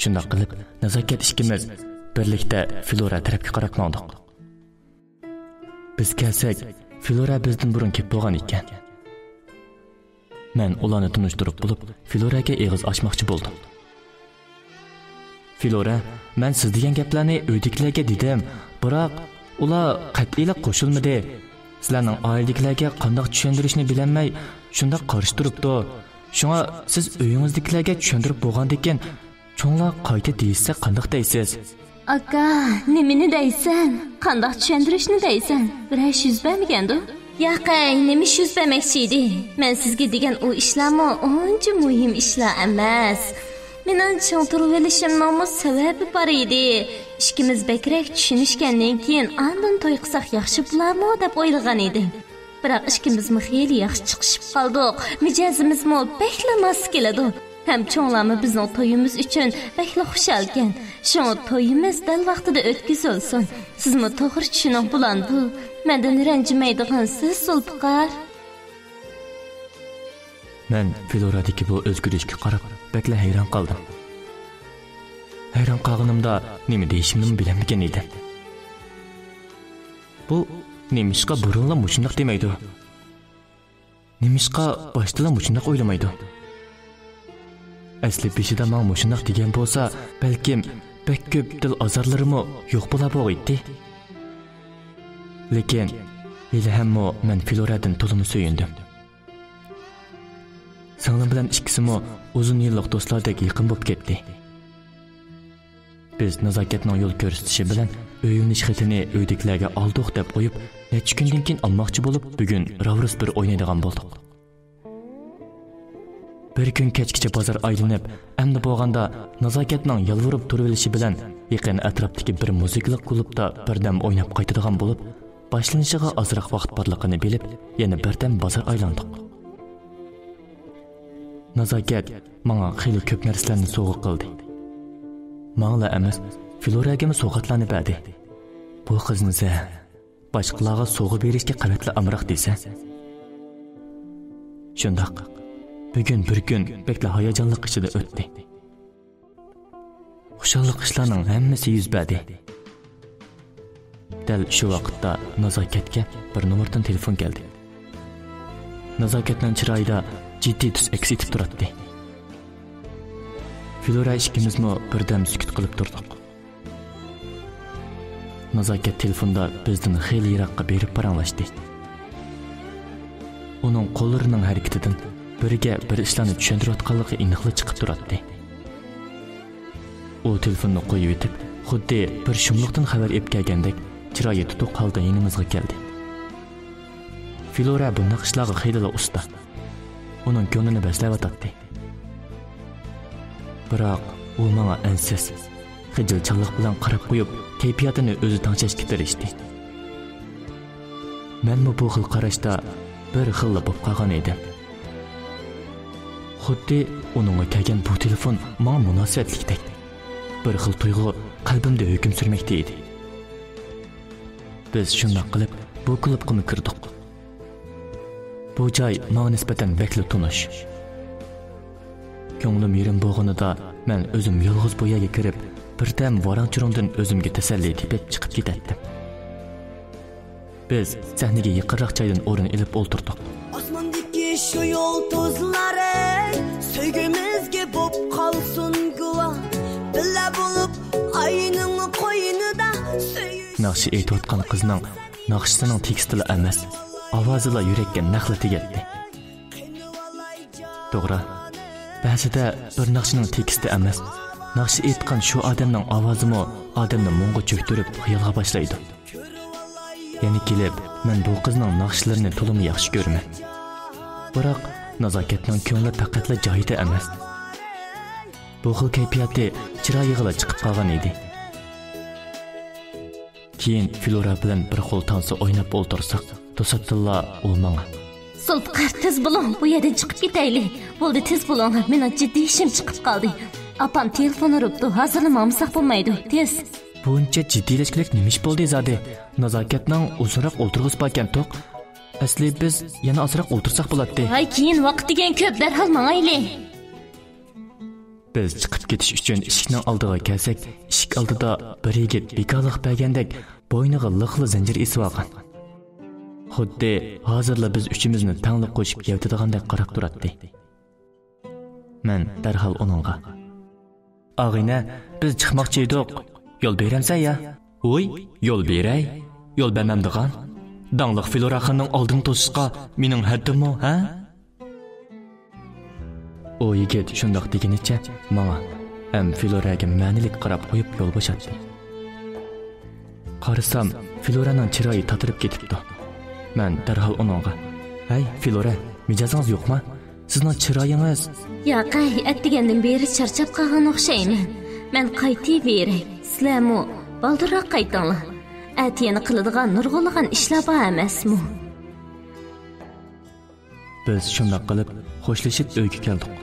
شۇنداق قىلىپ، نازاكەت ئىككىمىز بىرلىكتە فلورا تەرەپكە قاراپ ماڭدۇق. بىز كەلسەك، فلورا بىزدىن بۇرۇن كېلىپ بولغان ئىكەن. مەن ئۇلارنى تونۇشتۇرۇپ بولۇپ، فلوراگە ئېغىز ئاچماقچى بولدۇم. فلورا، مەن سىز دېگەن گەپلەرنى ئۆيدىكىلەرگە دېدىم، بىراق ئۇلار قەتئىيلا قوشۇلمىدى. سىلەرنىڭ ئائىلىدىكىلەرگە قانداق چۈشەندۈرۈشنى بىلەلمەي، شۇنداق قارشى تۇرۇپتۇ. شۇڭا سىز ئۆيىڭىزدىكىلەرگە چۈشەندۈرۈپ بولغاندىن كېيىن، چوڭلار قايتا دېيىشسە قانداق دەيسىز؟ ئاكا، نېمىنى دەيسەن؟ قانداق چۈشەندۈرۈشنى دەيسەن؟ بىرەر ئىش يۈز بەرمىگەندۇ؟ ياقەي، نېمە ئىش يۈز بەرمەكچى ئىدى؟ مەن سىزگە دېگەن ئۇ ئىشلارمۇ ئۇنچە مۇھىم ئىشلار ئەمەس. مېنىڭ چىڭ تۇرۇۋېلىشىمنىڭمۇ سەۋەبى بار ئىدى. ئىككىمىز بەكرەك چۈشىنىشكەندىن كېيىن، ئاندىن توي قىلساق ياخشى بولارمۇ دەپ ئويلىغان ئىدىم. بىراق ئىككىمىزمۇ خېلى ياخشى چىقىشىپ قالدۇق. مىجەزىمىزمۇ بەكلا ماس كېلىدۇ. ھەم چوڭلارمۇ بىزنىڭ تويىمىز ئۈچۈن بەكلا خۇشالكەن. شۇڭا تويىمىز دەل ۋاقتىدا ئۆتكۈزۈلسۇن. سىزمۇ توغرا چۈشىنىڭ بولامدۇ؟ مەندىن رەنجىمەيدىغانسىز، زۇلپىقار. مەن فلورادىكى بۇ ئۆزگىرىشكە قاراپ بەكلا ھەيران قالدىم. ھەيران قالغىنىمدا نېمە دېيىشىمنىمۇ بىلەلمىگەن ئىدىم. بۇ نېمىشقا بۇرۇنلا مۇشۇنداق دېمەيدۇ؟ نېمىشقا باشتىلا مۇشۇنداق ئويلىمايدۇ؟ ئەسلى بېشىدا ماڭا مۇشۇنداق دېگەن بولسا، بەلكىم بەك كۆپ دىل ئازارلىرىمۇ يوق بولا بوغىيتتى. لېكىن ھېلىھەممۇ مەن فلورادىن تولىمۇ سۆيۈندۈم. سىڭلىم بىلەن ئىككىسىمۇ ئۇزۇن يىللىق دوستلاردەك يېقىن بولۇپ كەتتى. بىز نازاكەتنىڭ يول كۆرسىتىشى بىلەن ئۆيلىنىش خېتىنى ئۆيدىكىلەرگە ئالدۇق دەپ قويۇپ، نەچچە كۈندىن كېيىن ئالماقچى بولۇپ، بۈگۈن راۋرۇس بىر ئوينايدىغان بولدۇق. بىر كۈن كەچكىچە بازار ئايلىنىپ، ئەمدى بولغاندا نازاكەتنىڭ يالۋۇرۇپ تۇرۇۋېلىشى بىلەن يېقىن ئەتراپتىكى بىر مۇزىكىلىق كۇلۇبتا بىردەم ئويناپ قايتىدىغان بولۇپ، باشلىنىشىغا ئازراق ۋاقىت بارلىقىنى بىلىپ، يەنە بىردەم بازار ئايلاندۇق. نازاكەت ماڭا خېلى كۆپ نەرسىلەرنى سوۋغا قىلدى. ماڭىلا ئەمەس، فلوراگىمۇ سوۋغاتلارنى بەردى. بۇ قىزنى سەن باشقىلارغا سوۋغا بېرىشكە قەۋەتلا ئامراق دېسە. شۇنداق، بۈگۈن بىر كۈن بەكلا ھاياجانلىق ئىچىدە ئۆتتى. خۇشاللىق ئىشلارنىڭ ھەممىسى يۈز بەردى. دەل شۇ ۋاقىتتا نازاكەتكە بىر نومۇردىن تېلېفون كەلدى. نازاكەتنىڭ چىرايىدا جىددىي تۈس ئەكس ئېتىپ تۇراتتى. فلورا ئىككىمىزمۇ بىردەم سۈكۈت قىلىپ تۇردۇق. نازاكەت تېلېفوندا بىزدىن خېلى يىراققا بېرىپ پاراڭلاشتى. ئۇنىڭ قوللىرىنىڭ ھەرىكىتىدىن بىرىگە بىر ئىشلارنى چۈشەندۈرۈۋاتقانلىقى ئېنىقلا چىقىپ تۇراتتى. ئۇ تېلېفوننى قويۇۋېتىپ، خۇددى بىر شۇملۇقتىن خەۋەر ئېلىپ كەلگەندەك، چىرايى تۇتۇق ھالدا يېنىمىزغا كەلدى. فلورا بۇنداق ئىشلارغا خېلىلا ئۇستا. ئۇنىڭ كۆڭلىنى بەزلەۋاتاتتى. بىراق ئۇ ماڭا ئەنسىز، خىجىلچانلىق بىلەن قاراپ قويۇپ، كەيپىياتىنى ئۆزى تەڭشەشكە تىرىشتى. مەنمۇ بۇ خىل قاراشتا بىر خىللا بولۇپ قالغان ئىدىم. خۇددى ئۇنىڭغا كەلگەن بۇ تېلېفون ماڭا مۇناسىۋەتلىكتەك. بىر خىل تۇيغۇ قەلبىمدە ھۆكۈم سۈرمەكتە ئىدى. بىز شۇنداق قىلىپ بۇ كۇلۇبقىمۇ كىردۇق. بۇ جاي ماڭا نىسبەتەن بەكلا تونۇش. كۆڭلۈم يېرىم بولغىنىدا مەن ئۆزۈم يالغۇز بۇ يەرگە كىرىپ، بىردەم ۋاراڭ-چۇرۇڭدىن ئۆزۈمگە تەسەللى تېپىپ چىقىپ كېتەتتىم. بىز سەھنىگە يېقىنراق جايدىن ئورۇن ئېلىپ ئولتۇردۇق. ئاسماندىكى شۇ يۇلتۇزلار، ئەي، سۆيگۈمىزگە بوپ قالسۇن گۇۋاھ. بىللە بولۇپ ئاينىڭ قوينىدا سۆيۈش. ناخشا ئېيتىۋاتقان قىزنىڭ ناخشىسىنىڭ تېكىستىلا ئەمەس، ئاۋازىلا يۈرەككە نەخلە تېگەتتى. توغرا، بەزىدە بىر ناخشىنىڭ تېكىستى ئەمەس، ناخشا ئېيتقان شۇ ئادەمنىڭ ئاۋازىمۇ ئادەمنى مۇڭغا چۆكتۈرۈپ خىيالغا باشلايدۇ. يەنە كېلىپ، مەن بۇ قىزنىڭ ناخشىلىرىنى تولىمۇ ياخشى كۆرىمەن. بىراق، نازاكەتنىڭ كۆڭلى پەقەتلا جايىدا ئەمەس. بۇ خىل كەيپىياتى چىرايىغىلا چىقىپ قالغان ئىدى. كېيىن فلورا بىلەن بىر قول تانسا ئويناپ ئولتۇرساق، توساتتىنلا ئۇ ماڭا: زۇلپىقار، تېز بولۇڭ، بۇ يەردىن چىقىپ كېتەيلى. بولدى، تېز بولۇڭ، مېنىڭ جىددىي ئىشىم چىقىپ قالدى. ئاپام تېلېفون ئۇرۇپتۇ، ھازىرلا ماڭمىساق بولمايدۇ، تېز. بۇنچە جىددىيلەشكۈلۈك نېمە ئىش بولدى زادى؟ نازاكەتنىڭ ئۇزۇنراق ئولتۇرغۇسى باركەنتۇق. ئەسلى بىز يەنە ئازراق ئولتۇرساق بولاتتى. ۋاي، كېيىن ۋاقىت دېگەن كۆپ، دەرھال ماڭايلى. بىز چىقىپ كېتىش ئۈچۈن ئىشىكنىڭ ئالدىغا كەلسەك، ئىشىك ئالدىدا بىر يىگىت بىكارلىق بەرگەندەك بوينىغا لىقلا زەنجىر ئېسىۋالغان. خۇددى ھازىرلا بىز ئۈچىمىزنى تەڭلا قوشۇپ يەۋېتىدىغاندەك قاراپ تۇراتتى. مەن دەرھال ئۇنىڭغا: ئاغىنە، بىز چىقماقچى ئىدۇق. يول بېرەمسەن يا؟ ۋوي، يول بېرەي. يول بەرمەمدىغان؟ داڭلىق فلورا خاننىڭ ئالدىنى توسۇشقا مېنىڭ ھەددىممۇ، ھە؟ ئۇ يىگىت شۇنداق دېگىنىچە ماڭا ھەم فلورەگە مەنىلىك قاراپ قويۇپ يول بوشاتتى. قارىسام، فلورەنىڭ چىرايى تاتىرىپ كېتىپتۇ. مەن دەرھال ئۇنىڭغا: ھەي، فلورە، مىجەزىڭىز يوقما؟ سىزنىڭ چىرايىڭىز. ياقەي، ئەتىگەندىن بېرى چارچاپ قالغان ئوخشايمەن. مەن قايتىۋېرەي. سىلەرمۇ بالدۇرراق قايتىڭلار. ئەتە يەنە قىلىدىغان نۇرغۇنلىغان ئىشلار بار ئەمەسمۇ؟ بىز شۇنداق قىلىپ خوشلىشىپ ئۆيگە كەلدۇق.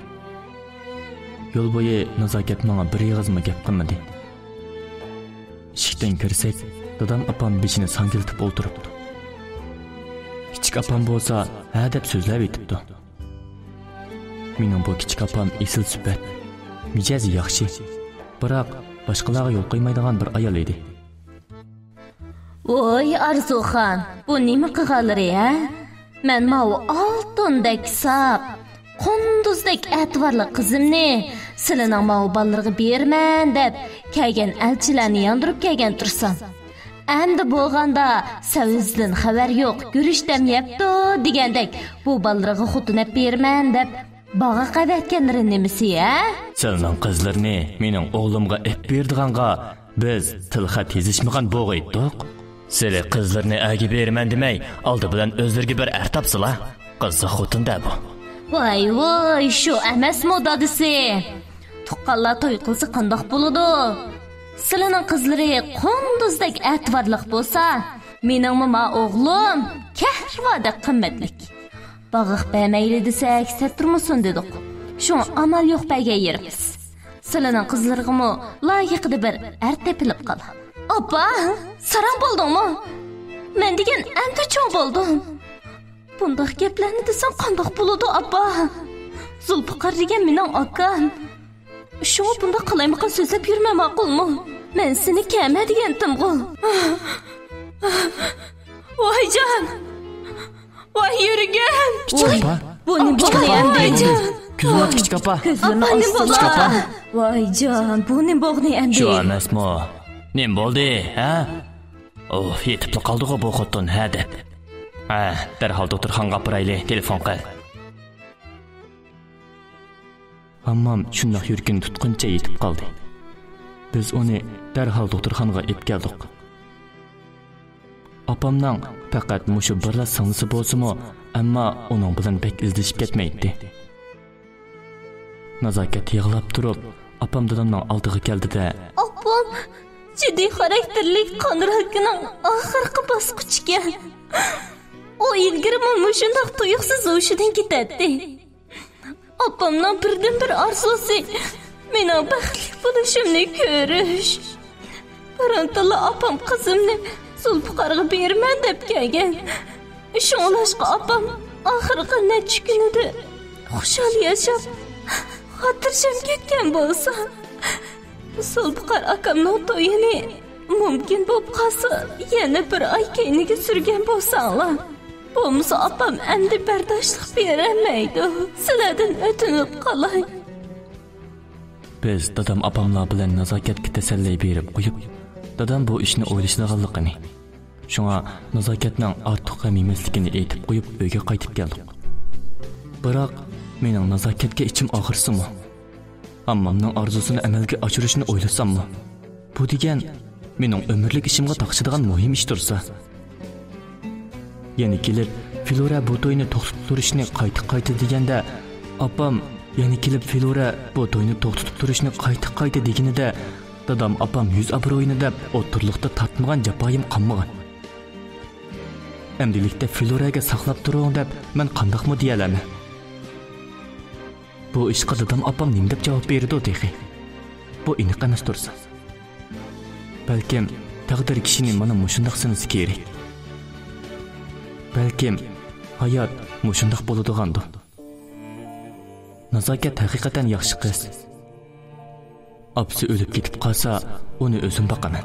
يول بويى نازاكەت ماڭا بىر ئېغىزمۇ گەپ قىلمىدى. ئىشىكتىن كىرسەك، دادام ئاپام بېشىنى ساڭگىلىتىپ ئولتۇرۇپتۇ. كىچىك ئاپام بولسا ھە دەپ سۆزلەۋېتىپتۇ. مېنىڭ بۇ كىچىك ئاپام ئېسىل سۈپەت، مىجەزى ياخشى، بىراق باشقىلارغا يول قويمايدىغان بىر ئايال ئىدى. ۋوي ئارزۇخان، بۇ نېمە قىلغانلىرى، ھە؟ مەن ماۋۇ ئالتۇندەك ساپ، قۇندۇزدەك ئەتىۋارلىق قىزىمنى سىلىنىڭ ماۋۇ بالىلىرىغا بېرىمەن دەپ كەلگەن ئەلچىلەرنى ياندۇرۇپ كەلگەن تۇرسام، ئەمدى بولغاندا سەۋزىدىن خەۋەر يوق، گۈرۈچ دەم يەپتۇ دېگەندەك بۇ بالىلىرىغا خوتۇن ئەپ بېرىمەن دەپ باغاق ئەۋەتكەنلىرى نېمىسى، ھە؟ سىلنىڭ قىزلىرىنى مېنىڭ ئوغلۇمغا ئېپ بېرىدىغانغا بىز تىلخەت يېزىشمىغان بوغۇيتتۇق. سىلى قىزلىرىنى ئەرگە بېرىمەن دېمەي، ئالدى بىلەن ئۆزلىرىگە بىر ئەر تاپسىلا. قىزىق خوتۇن-دە بۇ. ۋاي، ۋاي، شۇ ئەمەسمۇ دادىسى؟ تۇغقانلار توي قىلسا قانداق بولىدۇ؟ سىلىنىڭ قىزلىرى قۇندۇزدەك ئەتىۋارلىق بولسا، مېنىڭمۇ ما ئوغلۇم كەھرىۋادەك قىممەتلىك. باغاق بەرمەيلى دېسەك، سەت تۇرمىسۇن دېدۇق. شۇڭا ئامال يوق بەرگەن يېرىمىز. سىلىنىڭ قىزلىرىغىمۇ لايىقىدا بىر ئەر تېپىلىپ قالا. ئاپا، ساراڭ بولدۇڭمۇ؟ مەن دېگەن ئەمدى چوڭ بولدۇم. بۇنداق گەپلەرنى دېسەڭ قانداق بولىدۇ، ئاپا؟ زۇلپىقار دېگەن مېنىڭ ئاكام. شۇڭا بۇنداق قالايمىقان سۆزلەپ يۈرمە، ماقۇلمۇ؟ مەن سېنى كەمە دېگەنتىمغۇ. ۋايجان! ۋاي يۈرگەن! كىچىك ئاپا. بۇ نېمە بولدى ئەمدى؟ ۋايجان! كۈلمەڭ، كىچىك ئاپا. كۆزلىرىنى ئاچسا. كىچىك ئاپا. ۋايجان، بۇ نېمە بولدى ئەمدى؟ شۇ ئەمەسمۇ؟ نېمە بولدى، ھە؟ ئۇھ، يېتىپلا قالدىغۇ بۇ خوتۇن، ھە دەپ. ھە، دەرھال دوختۇرخانىغا ئاپىرايلى، تېلېفون قىل. ھاممام شۇنداق يۈرىكىنى تۇتقىنىچە يېتىپ قالدى. بىز ئۇنى دەرھال دوختۇرخانىغا ئېلىپ كەلدۇق. ئاپامنىڭ پەقەت مۇشۇ بىرلا سىڭلىسى بولسىمۇ، ئەمما ئۇنىڭ بىلەن بەك ئىزدىشىپ كەتمەيتتى. نازاكەت يىغلاپ تۇرۇپ، ئاپام دادامنىڭ ئالدىغا كەلدى-دە، ئاپام جىددىي خاراكتېرلىك قان راكىنىڭ ئاخىرقى باسقۇچىكەن. ئۇ ئىلگىرىمۇ مۇشۇنداق تۇيۇقسىز ھوشىدىن كېتەتتى. ئاپامنىڭ بىردىنبىر ئارزۇسى مېنىڭ بەختلىك بولۇشۇمنى كۆرۈش. بۇرۇندىنلا ئاپام قىزىمنى زۇلپىقارغا بېرىمەن دەپ كەلگەن. شۇڭلاشقا ئاپام ئاخىرقى نەچچە كۈنىدە خۇشال ياشاپ، خاتىرجەم كەتكەن بولسا، زۇلپىقار ئاكامنىڭ تويىنى مۇمكىن بولۇپ قالسا يەنە بىر ئاي كەينىگە سۈرگەن بولساڭلار، بولمىسا ئاپام ئەمدى بەرداشلىق بېرەلمەيدۇ. سىلەردىن ئۆتۈنۈپ قالاي. بىز دادام ئاپاملار بىلەن نازاكەتكە تەسەللى بېرىپ قويۇپ، دادام بۇ ئىشنى ئويلىشىدىغانلىقىنى، شۇڭا نازاكەتنىڭ ئارتۇق غەم يېمەسلىكىنى ئېيتىپ قويۇپ، ئۆيگە قايتىپ كەلدۇق. بىراق، مېنىڭ نازاكەتكە ئىچىم ئاغرىسىمۇ، ئاممامنىڭ ئارزۇسىنى ئەمەلگە ئاشۇرۇشنى ئويلىساممۇ، بۇ دېگەن مېنىڭ ئۆمۈرلۈك ئىشىمغا تاقىشىدىغان مۇھىم ئىش تۇرسا. يەنە كېلىپ، فلورا بۇ توينى توختىتىپ تۇرۇشنى قايتا-قايتا دېگەندە، ئاپام، يەنە كېلىپ، فلورا بۇ توينى توختىتىپ تۇرۇشنى قايتا-قايتا دېگىنىدە، دادام ئاپام يۈز ئابرۇيىنى دەپ ئوتتۇرىلىقتا تارتمىغان جاپايىم قالمىغان. ئەمدىلىكتە فلوراگە ساقلاپ تۇرۇڭ دەپ مەن قانداقمۇ دېيەلەيمەن؟ بۇ ئىشقا دادام ئاپام نېمە دەپ جاۋاب بېرىدۇ تېخى؟ بۇ ئېنىق ئەمەس تۇرسا. بەلكىم تەقدىر كىشىنى مانا مۇشۇنداق سىنىسا كېرەك. بەلكىم ھايات مۇشۇنداق بولىدىغاندۇ؟ نازاكەت ھەقىقەتەن ياخشى قىز. ئاپىسى ئۆلۈپ كېتىپ قالسا، ئۇنى ئۆزۈم باقىمەن.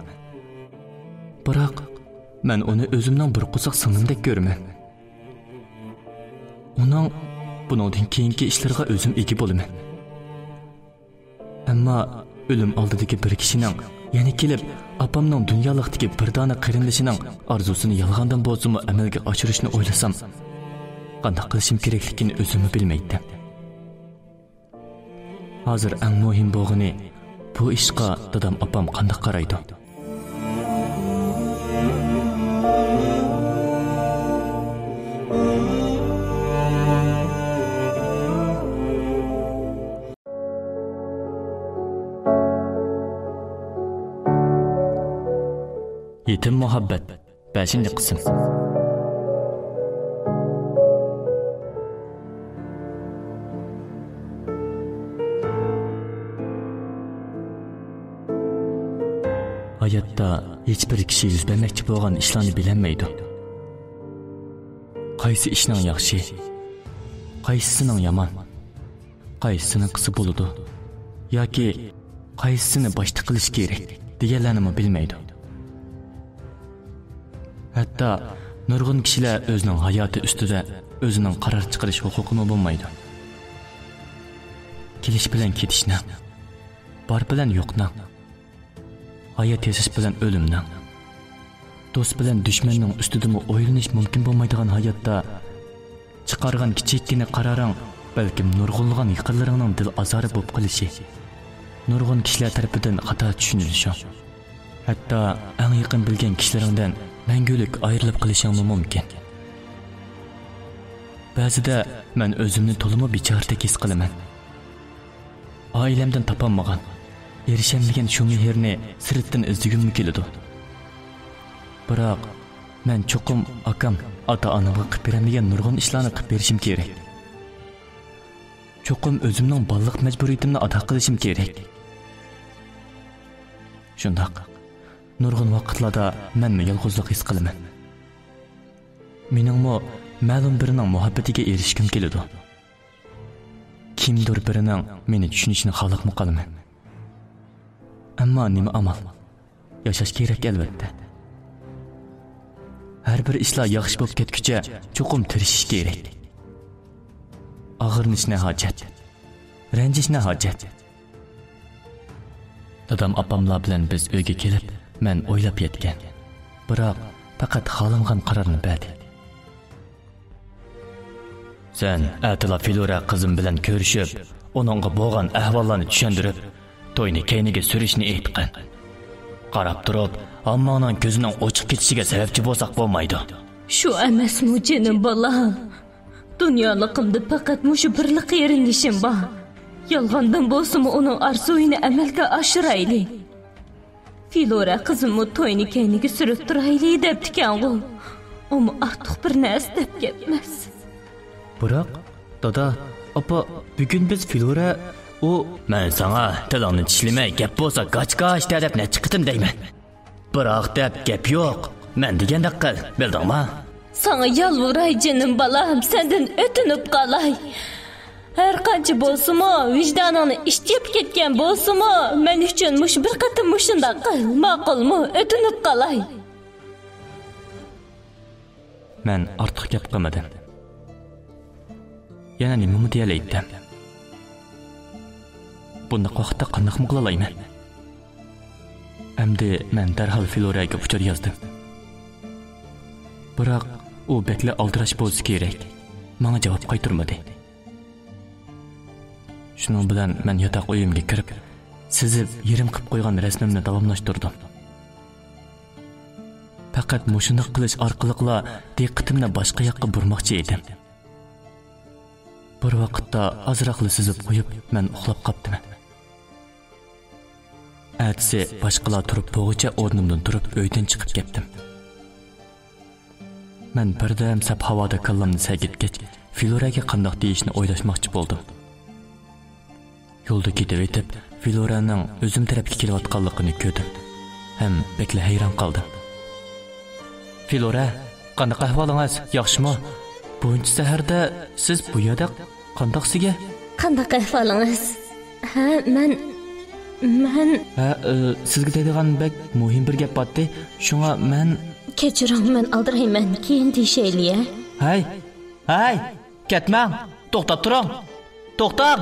بىراق، مەن ئۇنى ئۆزۈمنىڭ بىر قورساق سىڭلىمدەك كۆرىمەن. ئۇنىڭ بۇنىڭدىن كېيىنكى ئىشلىرىغا ئۆزۈم ئىگە بولىمەن. ئەمما ئۆلۈم ئالدىدىكى بىر كىشىنىڭ، يەنە كېلىپ ئاپامنىڭ دۇنيالىقتىكى بىر دانە قېرىندىشىنىڭ ئارزۇسىنى يالغاندىن بولسىمۇ ئەمەلگە ئاشۇرۇشنى ئويلىسام، قانداق قىلىشىم كېرەكلىكىنى ئۆزۈممۇ بىلمەيتتىم. ھازىر ئەڭ مۇھىم بولغىنى، بۇ ئىشقا دادام ئاپام قانداق قارايدۇ؟ يېتىم مۇھەببەت، بەشىنچى قىسىم. ھاياتتا ھېچبىر كىشى يۈز بەرمەكچى بولغان ئىشلارنى بىلەلمەيدۇ. قايسى ئىشنىڭ ياخشى، قايسىسىنىڭ يامان، قايسىسىنى قىلسا بولىدۇ ياكى قايسىسىنى باشتا قىلىش كېرەك دېگەنلەرنىمۇ بىلمەيدۇ. ھەتتا نۇرغۇن كىشىلەر ئۆزىنىڭ ھاياتى ئۈستىدە ئۆزىنىڭ قارار چىقىرىش ھوقۇقىمۇ بولمايدۇ. كېلىش بىلەن كېتىشنىڭ، بار بىلەن يوقنىڭ، ھايات ياشاش بىلەن ئۆلۈمنىڭ، دوست بىلەن دۈشمەننىڭ ئۈستىدىمۇ ئويلىنىش مۇمكىن بولمايدىغان ھاياتتا، چىقارغان كىچىككىنە قارارىڭ بەلكىم نۇرغۇنلىغان يېقىنلىرىڭنىڭ دىل ئازارى بولۇپ قېلىشى، نۇرغۇن كىشىلەر تەرىپىدىن خاتا چۈشىنىلىشىڭ، ھەتتا ئەڭ يېقىن بىلگەن كىشىلىرىڭدىن مەڭگۈلۈك ئايرىلىپ قېلىشىڭمۇ مۇمكىن. بەزىدە مەن ئۆزۈمنى تولىمۇ بىچارىدەك ھېس قىلىمەن. ئائىلەمدىن تاپالمىغان، ئېرىشەلمىگەن شۇ مېھىرنى سىرتتىن ئىزدىگۈممۇ كېلىدۇ. بىراق، مەن چوقۇم ئاكام، ئاتا-ئانامغا قىلىپ بېرەلمىگەن نۇرغۇن ئىشلارنى قىلىپ بېرىشىم كېرەك. چوقۇم ئۆزۈمنىڭ بالىلىق مەجبۇرىيىتىمنى ئادا قىلىشىم كېرەك. شۇنداق، نۇرغۇن ۋاقىتلاردا مەنمۇ يالغۇزلۇق ھېس قىلىمەن. مېنىڭمۇ مەلۇم بىرىنىڭ مۇھەببىتىگە ئېرىشكۈم كېلىدۇ. كىمدۇر بىرىنىڭ مېنى چۈشىنىشىنى خالاپمۇ قالىمەن. ئەمما نېمە ئامال؟ ياشاش كېرەك، ئەلۋەتتە. ھەر بىر ئىشلار ياخشى بولۇپ كەتكۈچە چوقۇم تىرىشىش كېرەك. ئاغرىنىش نە ھاجەت؟ رەنجىش نە ھاجەت؟ دادام ئاپاملار بىلەن بىز ئۆيگە كېلىپ، مەن ئويلاپ يەتكەن، بىراق پەقەت خالىمىغان قارارنى بەردى. سەن ئەتىلا فلورا قىزىم بىلەن كۆرۈشۈپ، ئۇنىڭغا بولغان ئەھۋاللارنى چۈشەندۈرۈپ، توينى كەينىگە سۈرۈشنى ئېيتقىن. قاراپ تۇرۇپ، ئامماڭنىڭ كۆزىنىڭ ئوچۇق كېتىشىگە سەۋەبچى بولساق بولمايدۇ. شۇ ئەمەسمۇ، جېنىم بالام؟ دۇنيالىقىمدا پەقەت مۇشۇ بىرلا قېرىندىشىم بار. يالغاندىن بولسىمۇ ئۇنىڭ ئارزۇيىنى ئەمەلگە ئاشۇرايلى. فلورا قىزىممۇ توينى كەينىگە سۈرۈپ تۇرايلى دەپتىكەنغۇ. ئۇمۇ ئارتۇق بىر نەرسە دەپ كەتمەس. بىراق، دادا، ئاپا، بۈگۈن بىز فلورا، ئۇ. مەن ساڭا تىلىڭنى چىشلىمەي، گەپ بولسا گاچ-گاچ دە دەپ نەچچە قېتىم دەيمەن. بىراق دەپ گەپ يوق. مەن دېگەندەك قىل، بىلدىڭما؟ ساڭا يالۋۇراي، جېنىم بالام، سەندىن ئۆتۈنۈپ قالاي. ھەر قانچە بولسىمۇ، ۋىجدانىڭنى ئىچىپ كەتكەن بولسىمۇ، مەن ئۈچۈن مۇشۇ بىر قېتىم مۇشۇنداق قىل، ماقۇلمۇ؟ ئۆتۈنۈپ قالاي. مەن ئارتۇق گەپ قىلمىدىم. يەنە نېمىمۇ دېيەلەيتتىم؟ بۇنداق ۋاقىتتا قانداقمۇ قىلالايمەن؟ ئەمدى مەن دەرھال فلورەگە ئۇچۇر يازدىم. بىراق ئۇ بەكلا ئالدىراش بولسا كېرەك، ماڭا جاۋاب قايتۇرمىدى. شۇنىڭ بىلەن مەن ياتاق ئۆيۈمگە كىرىپ، سىزىپ يېرىم قىپ قويغان رەسىمىمنى داۋاملاشتۇردۇم. پەقەت مۇشۇنداق قىلىش ئارقىلىقلا دىققىتىمنى باشقا ياققا بۇرماقچى ئىدىم. بىر ۋاقىتتا ئازراقلا سىزىپ قويۇپ، مەن ئۇخلاپ قاپتىمەن. ئەتىسى باشقىلار تۇرۇپ بولغۇچە ئورنۇمدىن تۇرۇپ، ئۆيدىن چىقىپ كەتتىم. مەن بىردەم ساپ ھاۋادا كاللامنى سەگىتكەچ، فلورەگە قانداق دېيىشنى ئويلاشماقچى بولدۇم. يولدا كېتىۋېتىپ، فلورەنىڭ ئۆزۈم تەرەپكە كېلىۋاتقانلىقىنى كۆردۈم ھەم بەكلا ھەيران قالدىم. فلورە، قانداق ئەھۋالىڭىز؟ ياخشىمۇ؟ بۇنچە سەھەردە سىز بۇ يەردە قانداقسىگە؟ قانداق ئەھۋالىڭىز؟ ھە، مەن، مەن ھە، ئى، سىزگە دەيدىغان بەك مۇھىم بىر گەپ بارتتى. شۇڭا مەن كەچۈرۈڭ، مەن ئالدىرايمەن. كېيىن دېيىشەيلى، ھە؟ ھەي، ھەي، كەتمەڭ! توختاپ تۇرۇڭ! توختاڭ!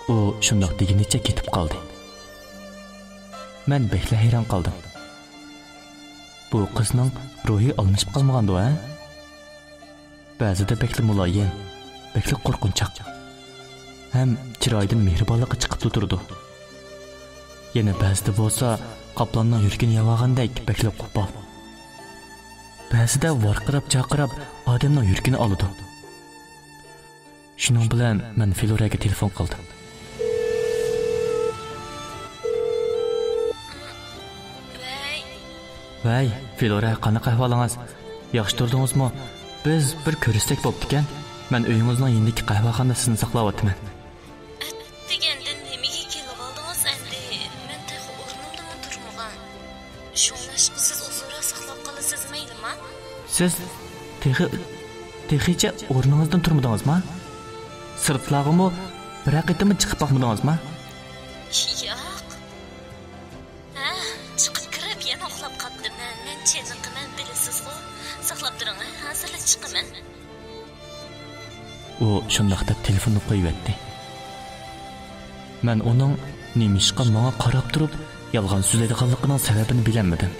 ئۇ شۇنداق دېگىنىچە كېتىپ قالدى. مەن بەكلا ھەيران قالدىم. بۇ قىزنىڭ روھى ئالمىشىپ قالمىغاندۇ، ھە؟ بەزىدە بەكلا مۇلايىم، بەكلا قورقۇنچاق ھەم چىرايىدىن مېھرىبانلىقى چىقىپلا تۇرىدۇ. يەنە بەزىدە بولسا قاپلاننىڭ يۈرىكىنى يەۋالغاندەك بەكلا قوپال. بەزىدە ۋارقىراپ-جارقىراپ ئادەمنىڭ يۈرىكىنى ئالىدۇ. شۇنىڭ بىلەن مەن فلورەگە تېلېفون قىلدىم. ۋەي. ۋەي، فلورە، قانداق ئەھۋالىڭىز؟ ياخشى تۇردىڭىزمۇ؟ بىز بىر كۆرۈشسەك بوپتىكەن. مەن ئۆيىڭىزنىڭ يېنىدىكى قەھۋەخانىدا سىزنى ساقلاۋاتىمەن. ئەتىگەندىن نېمىگە كېلىۋالدىڭىز ئەمدى؟ مەن تېخى ئورنۇمدىنمۇ تۇرمىغان. شۇڭلاشقا سىز ئۇزۇنراق ساقلاپ قالىسىز، مەيلىما؟ سىز تېخى، تېخىچە ئورنىڭىزدىن تۇرمىدىڭىزما؟ سىرتلارغىمۇ بىرەر قېتىممۇ چىقىپ باقمىدىڭىزما؟ ياق. ھە، چىقىپ كىرىپ يەنە ئۇخلاپ قاپتىمەن. مەن چېنىقىمەن، بىلىسىزغۇ. ساقلاپ تۇرۇڭ، ھە، ھازىرلا چىقىمەن. ئۇ شۇنداق دەپ تېلېفوننى قويۇۋەتتى. مەن ئۇنىڭ نېمىشقا ماڭا قاراپ تۇرۇپ يالغان سۆزلەيدىغانلىقىنىڭ سەۋەبىنى بىلەلمىدىم.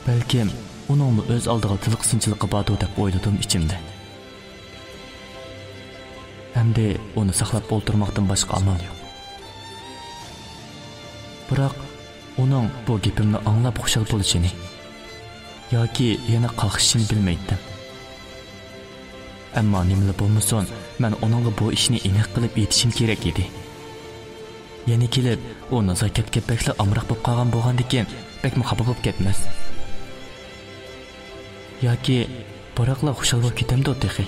بەلكىم ئۇنىڭمۇ ئۆز ئالدىغا تىلقا سىنچىلىقى باردۇ دەپ ئويلىدىم ئىچىمدە. ئەمدى ئۇنى ساقلاپ ئولتۇرماقتىن باشقا ئامال يوق. بىراق ئۇنىڭ بۇ گېپىمنى ئاڭلاپ خۇشال بولۇشىنى ياكى يەنە قاقشىشىنى بىلمەيتتىم. ئەمما نېمىلا بولمىسۇن، مەن ئۇنىڭغا بۇ ئىشنى ئېنىق قىلىپ ئېيتىشىم كېرەك ئىدى. يەنە كېلىپ ئۇ نازاكەتكە بەكلا ئامراق بولۇپ قالغان بولغاندىكىن، بەكمۇ خاپا بولۇپ كەتمەس. ياكى بىراقلا خۇشال بولۇپ كېتەمدۇ تېخى؟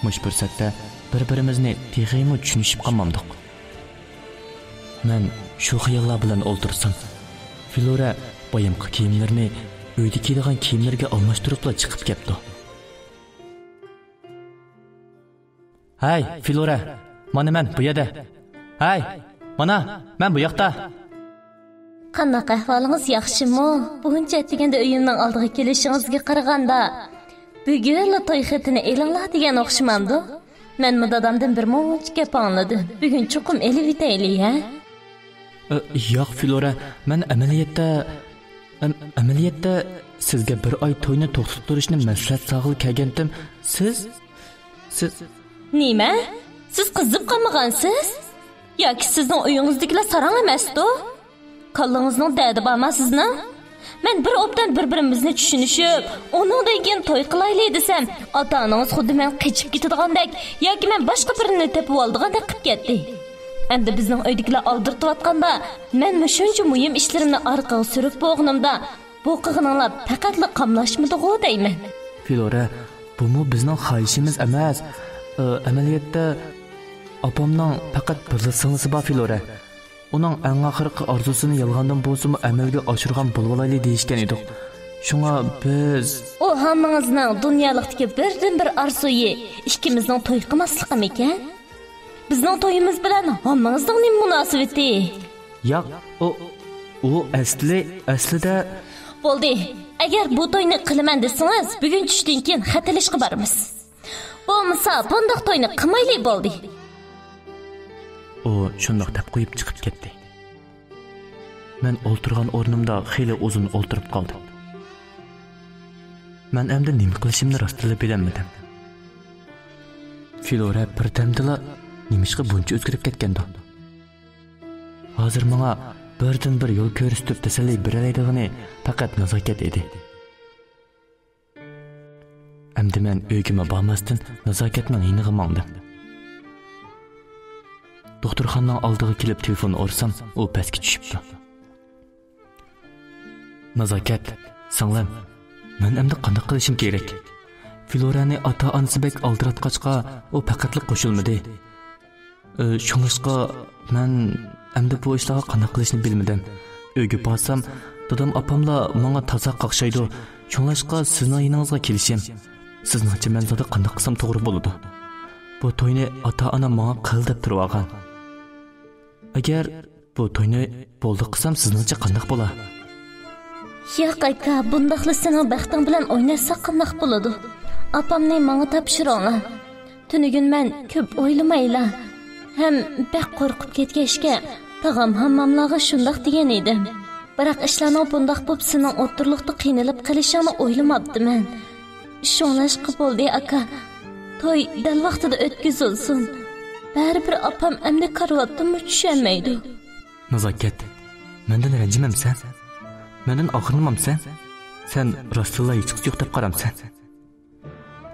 مۇشۇ پۇرسەتتە بىر-بىرىمىزنى تېخىمۇ چۈشىنىشىپ قالمامدۇق؟ مەن شۇ خىياللار بىلەن ئولتۇرسام، فلورا بايامقى كىيىملىرىنى ئۆيدە كىيىدىغان كىيىملىرىگە ئالماشتۇرۇپلا چىقىپ كەپتۇ. ھەي، فلورا، مانا مەن بۇ يەردە. ھەي، مانا مەن بۇ ياقتا. قانداق ئەھۋالىڭىز، ياخشىمۇ؟ بۈگۈنچە ئەتىگەندە ئۆيۈمنىڭ ئالدىغا كېلىشىڭىزگە قارىغاندا، بۈگۈنلا توي خېتىنى ئېلىڭلار دېگەن ئوخشىمامدۇ؟ مەنمۇ دادامدىن بىر مۇنچە گەپ ئاڭلىدىم. بۈگۈن چوقۇم ئېلىۋېتەيلى، ھە؟ ئە، ياق، فلورا، مەن ئەمەلىيەتتە، ئەم-، ئەمەلىيەتتە سىزگە بىر ئاي توينى توختىتىپ تۇرۇشنى مەسلىھەت سالغىلى كەلگەنتىم. سىز، سىز نېمە؟ سىز قىزىپ قالمىغانسىز؟ ياكى سىزنىڭ ئۆيىڭىزدىكىلەر ساراڭ ئەمەستۇ؟ كاللىڭىزنىڭ دەردى بارما سىزنىڭ؟ مەن بىر ئوبدان بىر-بىرىمىزنى چۈشىنىشىپ، ئۇنىڭدىن كېيىن توي قىلايلى دېسەم، ئاتا-ئانىڭىز خۇددى مەن قېچىپ كېتىدىغاندەك ياكى مەن باشقا بىرىنى تېپىۋالىدىغاندەك قىلىپ كەتتى. ئەمدى بىزنىڭ ئۆيدىكىلەر ئالدىرىتىۋاتقاندا، مەنمۇ شۇنچە مۇھىم ئىشلىرىمنى ئارقىغا سۈرۈپ بولغىنىمدا، بۇ قىلغىنىڭلار پەقەتلا قاملاشمىدىغۇ دەيمەن. فلورا، بۇمۇ بىزنىڭ خاھىشىمىز ئەمەس. ئە، ئەمەلىيەتتە، ئاپامنىڭ پەقەت بىرلا سىڭلىسى بار، فلورا. ئۇنىڭ ئەڭ ئاخىرقى ئارزۇسىنى يالغاندىن بولسىمۇ ئەمەلگە ئاشۇرغان بولۇۋالايلى دېيىشكەن ئىدۇق. شۇڭا بىز ئۇ ھاممىڭىزنىڭ دۇنيالىقتىكى بىردىنبىر ئارزۇيى، ئىككىمىزنىڭ توي قىلماسلىقىمىكەن؟ بىزنىڭ تويىمىز بىلەن ھاممىڭىزنىڭ نېمە مۇناسىۋىتى؟ ياق، ئۇ، ئۇ ئەسلى، ئەسلىدە. بولدى، ئەگەر بۇ توينى قىلىمەن دېسىڭىز، بۈگۈن چۈشتىن كېيىن خەت ئېلىشقا بارىمىز. بولمىسا بۇنداق توينى قىلمايلى، بولدى. ئۇ شۇنداق دەپ قويۇپ چىقىپ كەتتى. مەن ئولتۇرغان ئورنۇمدا خېلى ئۇزۇن ئولتۇرۇپ قالدىم. مەن ئەمدى نېمە قىلىشىمنى راستتىنلا بىلەلمىدىم. فلورا بىردەمدىلا نېمىشقا بۇنچە ئۆزگىرىپ كەتكەندۇ؟ ھازىر ماڭا بىردىنبىر يول كۆرسىتىپ تەسەللى بېرەلەيدىغىنى پەقەت نازاكەت ئىدى. ئەمدى مەن ئۆيگىمۇ بارماستىن نازاكەتنىڭ يېنىغا ماڭدىم. دوختۇرخانىنىڭ ئالدىغا كېلىپ تېلېفون ئۇرسام، ئۇ پەسكە چۈشۈپتۇ. نازاكەت، سىڭلىم، مەن ئەمدى قانداق قىلىشىم كېرەك؟ فلورانى ئاتا-ئانىسى بەك ئالدىراتقاچقا، ئۇ پەقەتلا قوشۇلمىدى. ئى، شۇڭلاشقا مەن ئەمدى بۇ ئىشلارغا قانداق قىلىشنى بىلمىدىم. ئۆيگە بارسام، دادام ئاپاملا ماڭا تازا قاقشايدۇ. شۇڭلاشقا سىزنىڭ يېنىڭىزغا كېلىشىم. سىزنىڭچە مەن زادى قانداق قىلسام توغرا بولىدۇ؟ بۇ توينى ئاتا-ئانام ماڭا قىل دەپ تۇرۇۋالغان. ئەگەر بۇ توينى بولدى قىلسام، سىزنىڭچە قانداق بولا؟ ياق، ئاكا، بۇنداقلا سېنىڭ بەختىڭ بىلەن ئويناشساق قانداق بولىدۇ؟ ئاپامنى ماڭا تاپشۇرۇڭلار. تۈنۈگۈن مەن كۆپ ئويلىمايلا ھەم بەك قورقۇپ كەتكەچكە، تاغام ھامماملارغا شۇنداق دېگەن ئىدىم. بىراق ئىشلارنىڭ بۇنداق بولۇپ سېنىڭ ئوتتۇرىلىقتا قىينىلىپ قېلىشىڭنى ئويلىماپتىمەن. شۇڭلاشقا بولدى، ئاكا. توي دەل ۋاقتىدا ئۆتكۈزۈلسۇن. بەرىبىر ئاپام ئەمدى كارىۋاتتىنمۇ چۈشەلمەيدۇ. نازاكەت، مەندىن رەنجىمەمسەن؟ مەندىن ئاغرىنمامسەن؟ سەن راستتىنلا ھېچقىسى يوق دەپ قارامسەن؟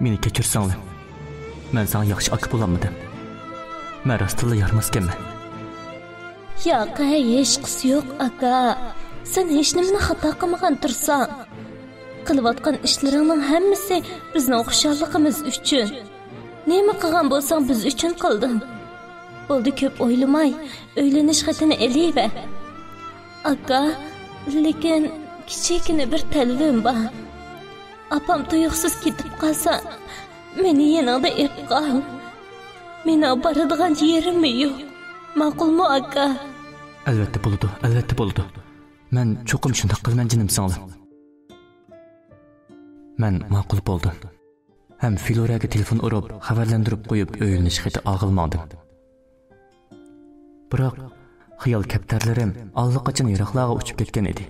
مېنى كەچۈرسەڭلار. مەن ساڭا ياخشى ئاكا بولالمىدىم. مەن راستتىنلا يارىماسكەنمەن. ياق، ھەي، ھېچقىسى يوق، ئاكا. سەن ھېچنېمىنى خاتا قىلمىغان تۇرساڭ. قىلىۋاتقان ئىشلىرىڭنىڭ ھەممىسى بىزنىڭ خۇشاللىقىمىز ئۈچۈن. نېمە قىلغان بولساڭ، بىز ئۈچۈن قىلدىڭ. بولدى، كۆپ ئويلىماي، ئۆيلىنىش خېتىنى ئېلىۋەر. ئاكا، لېكىن كىچىككىنە بىر تەلىپىم بار. ئاپام تۇيۇقسىز كېتىپ قالسا، مېنى يېنىڭدا ئېلىپ قال. مېنىڭ بارىدىغان يېرىممۇ يوق. ماقۇلمۇ، ئاكا؟ ئەلۋەتتە بولىدۇ، ئەلۋەتتە بولىدۇ. مەن چوقۇم شۇنداق قىلىمەن، جېنىم سىڭلىم. مەن ماقۇل بولدۇم. ھەم فلورەگە تېلېفون ئۇرۇپ، خەۋەرلەندۈرۈپ قويۇپ، ئۆيلىنىش خېتى ئالغىلى ماڭدىم. بىراق، خىيال كەپتەرلىرىم ئاللىقاچان يىراقلارغا ئۇچۇپ كەتكەن ئىدى.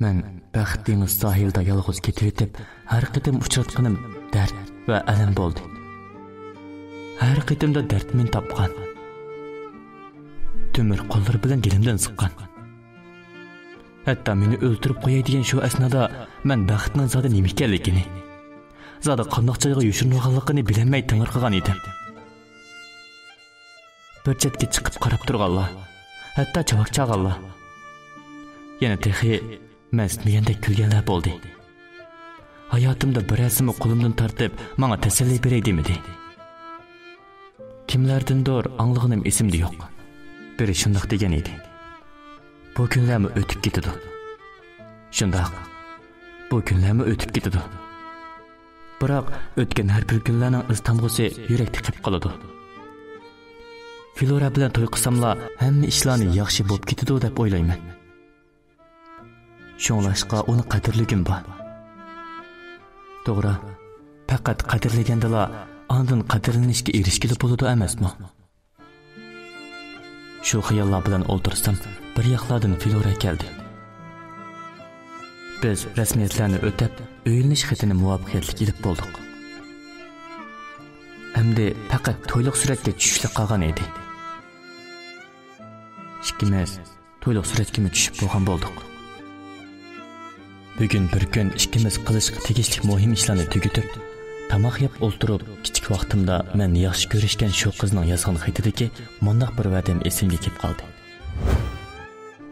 مەن بەخت دېڭىز ساھىلىدا يالغۇز كېتىۋېتىپ، ھەر قېتىم ئۇچراتقىنىم دەرد ۋە ئەلەم بولدى. ھەر قېتىمدا دەرد مېنى تاپقان. تۆمۈر قوللىرى بىلەن گېلىمدىن سىققان. ھەتتا مېنى ئۆلتۈرۈپ قوياي دېگەن شۇ ئەسنادا مەن بەختنىڭ زادى نېمە ئىكەنلىكىنى، زادى قانداق جايغا يوشۇرۇنغانلىقىنى بىلەلمەي تېڭىرقىغان ئىدىم. بىر چەتكە چىقىپ قاراپ تۇرغانلار، ھەتتا چاۋاك چالغانلار، يەنە تېخى مەن ئىستىمىگەندەك كۈلگەنلەر بولدى. ھاياتىمدا بىرەرسىمۇ قولۇمدىن تارتىپ، ماڭا تەسەللى بېرەي دېمىدى. كىملەردىندۇر ئاڭلىغىنىم ئېسىمدە يوق. بىرى شۇنداق دېگەن ئىدى. بۇ كۈنلەرمۇ ئۆتۈپ كېتىدۇ. شۇنداق، بۇ كۈنلەرمۇ ئۆتۈپ كېتىدۇ. بىراق، ئۆتكەن ھەر بىر كۈنلەرنىڭ ئىز تامغىسى يۈرەكتە قېلىپ قالىدۇ. فلورا بىلەن توي قىلساملا، ھەممە ئىشلارنى ياخشى بولۇپ كېتىدۇ دەپ ئويلايمەن. شۇڭلاشقا ئۇنى قەدىرلىگۈم بار. توغرا، پەقەت قەدىرلىگەندىلا ئاندىن قەدىرلىنىشكە ئېرىشكىلى بولىدۇ ئەمەسمۇ؟ شۇ خىياللار بىلەن ئولتۇرسام، بىر ياقلاردىن فلورا كەلدى. بىز رەسمىيەتلەرنى ئۆتەپ، ئۆيلىنىش خېتىنى مۇۋەپپەقىيەتلىك ئېلىپ بولدۇق. ئەمدى پەقەت تويلۇق سۈرەتكە چۈشۈشلۈك قالغان ئىدى. ئىككىمىز تويلۇق سۈرەتكىمۇ چۈشۈپ بولغان بولدۇق. بۈگۈن بىر كۈن ئىككىمىز قىلىشقا تېگىشلىك مۇھىم ئىشلارنى تۈگىتىپ، تاماق يەپ ئولتۇرۇپ، كىچىك ۋاقتىمدا مەن ياخشى كۆرۈشكەن شۇ قىزنىڭ يازغان خېتىدىكى مۇنداق بىر ۋەدەم ئېسىمگە كېلىپ قالدى.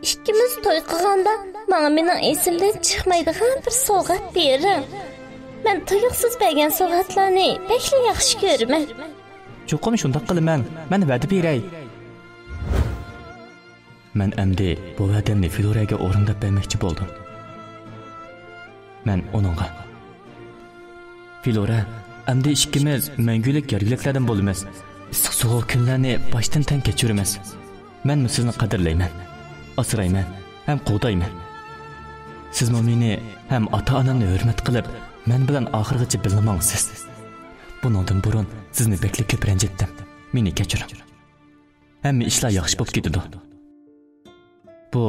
ئىككىمىز توي قىلغاندا ماڭا مېنىڭ ئېسىمدىن چىقمايدىغان بىر سوۋغات بېرىڭ. مەن تۇيۇقسىز بەرگەن سوۋغاتلارنى بەكلا ياخشى كۆرىمەن. چوقۇم شۇنداق قىلىمەن، مەن ۋەدە بېرەي. مەن ئەمدى بۇ ۋەدەمنى فلورەگە ئورۇنداپ بەرمەكچى بولدۇم. مەن ئۇنىڭغا، فلورە، ئەمدى ئىككىمىز مەڭگۈلۈك يار-يۆلەكلەردىن بولىمىز. ئىسسىق سوغۇق كۈنلەرنى باشتىن تەڭ كەچۈرىمىز. مەنمۇ سىزنى قەدىرلەيمەن، ئاسرايمەن ھەم قوغدايمەن. سىزمۇ مېنى ھەم ئاتا-ئانامنى ھۆرمەت قىلىپ، مەن بىلەن ئاخىرغىچە بىللە ماڭىسىز. بۇنىڭدىن بۇرۇن سىزنى بەكلا كۆپ رەنجىتتىم. مېنى كەچۈرۈڭ. ھەممە ئىشلار ياخشى بولۇپ كېتىدۇ. بۇ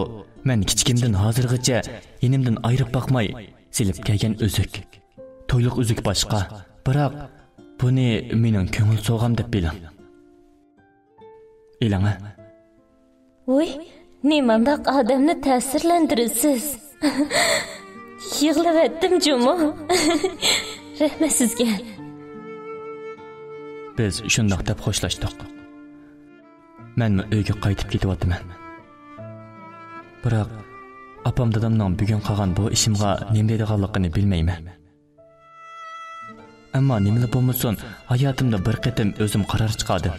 مەن كىچىكىمدىن ھازىرغىچە يېنىمدىن ئايرىپ باقماي سېلىپ كەلگەن ئۈزۈك. تويلۇق ئۈزۈك باشقا، بىراق بۇنى مېنىڭ كۆڭۈل سوۋغام دەپ بىلىڭ. ئېلىڭە. ۋوي، نېمانداق ئادەمنى تەسىرلەندۈرىسىز. يىغلىۋەتتىم جۇمۇ. رەھمەت سىزگە. بىز شۇنداق دەپ خوشلاشتۇق. مەنمۇ ئۆيگە قايتىپ كېتىۋاتىمەن. بىراق، ئاپام دادامنىڭ بۈگۈن قىلغان بۇ ئىشىمغا نېمە دەيدىغانلىقىنى بىلمەيمەن. ئەمما نېمىلا بولمىسۇن، ھاياتىمدا بىر قېتىم ئۆزۈم قارار چىقاردىم.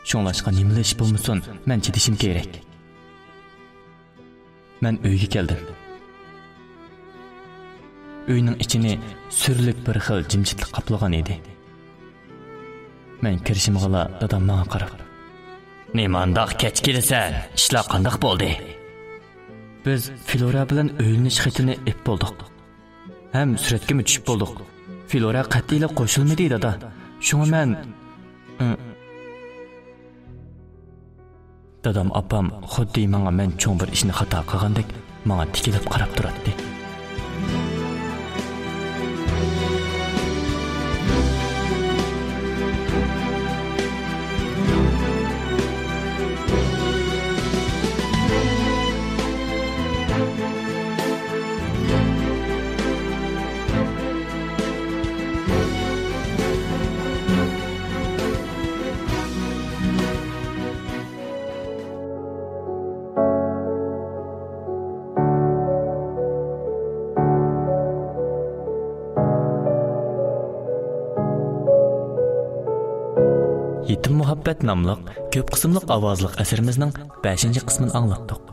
شۇڭلاشقا نېمىلا ئىش بولمىسۇن، مەن چىدىشىم كېرەك. مەن ئۆيگە كەلدىم. ئۆينىڭ ئىچىنى سۈرلۈك بىر خىل جىمجىتلىق قاپلىغان ئىدى. مەن كىرىشىمغىلا دادام ماڭا قاراپ، نېمانداق كەچ كېلىسەن؟ ئىشلار قانداق بولدى؟ بىز فلورا بىلەن ئۆيلىنىش خېتىنى ئېپ بولدۇق. ھەم سۈرەتكىمۇ چۈشۈپ بولدۇق. فلورا قەتئىيلا قوشۇلمىدى، دادا. شۇڭا مەن، ئى، دادام، ئاپام خۇددى ماڭا مەن چوڭ بىر ئىشنى خاتا قىلغاندەك ماڭا تىكىلىپ قاراپ تۇراتتى. يېتىم مۇھەببەت ناملىق كۆپ قىسىملىق ئاۋازلىق ئەسىرىمىزنىڭ بەشىنچى قىسمىنى ئاڭلاتتۇق.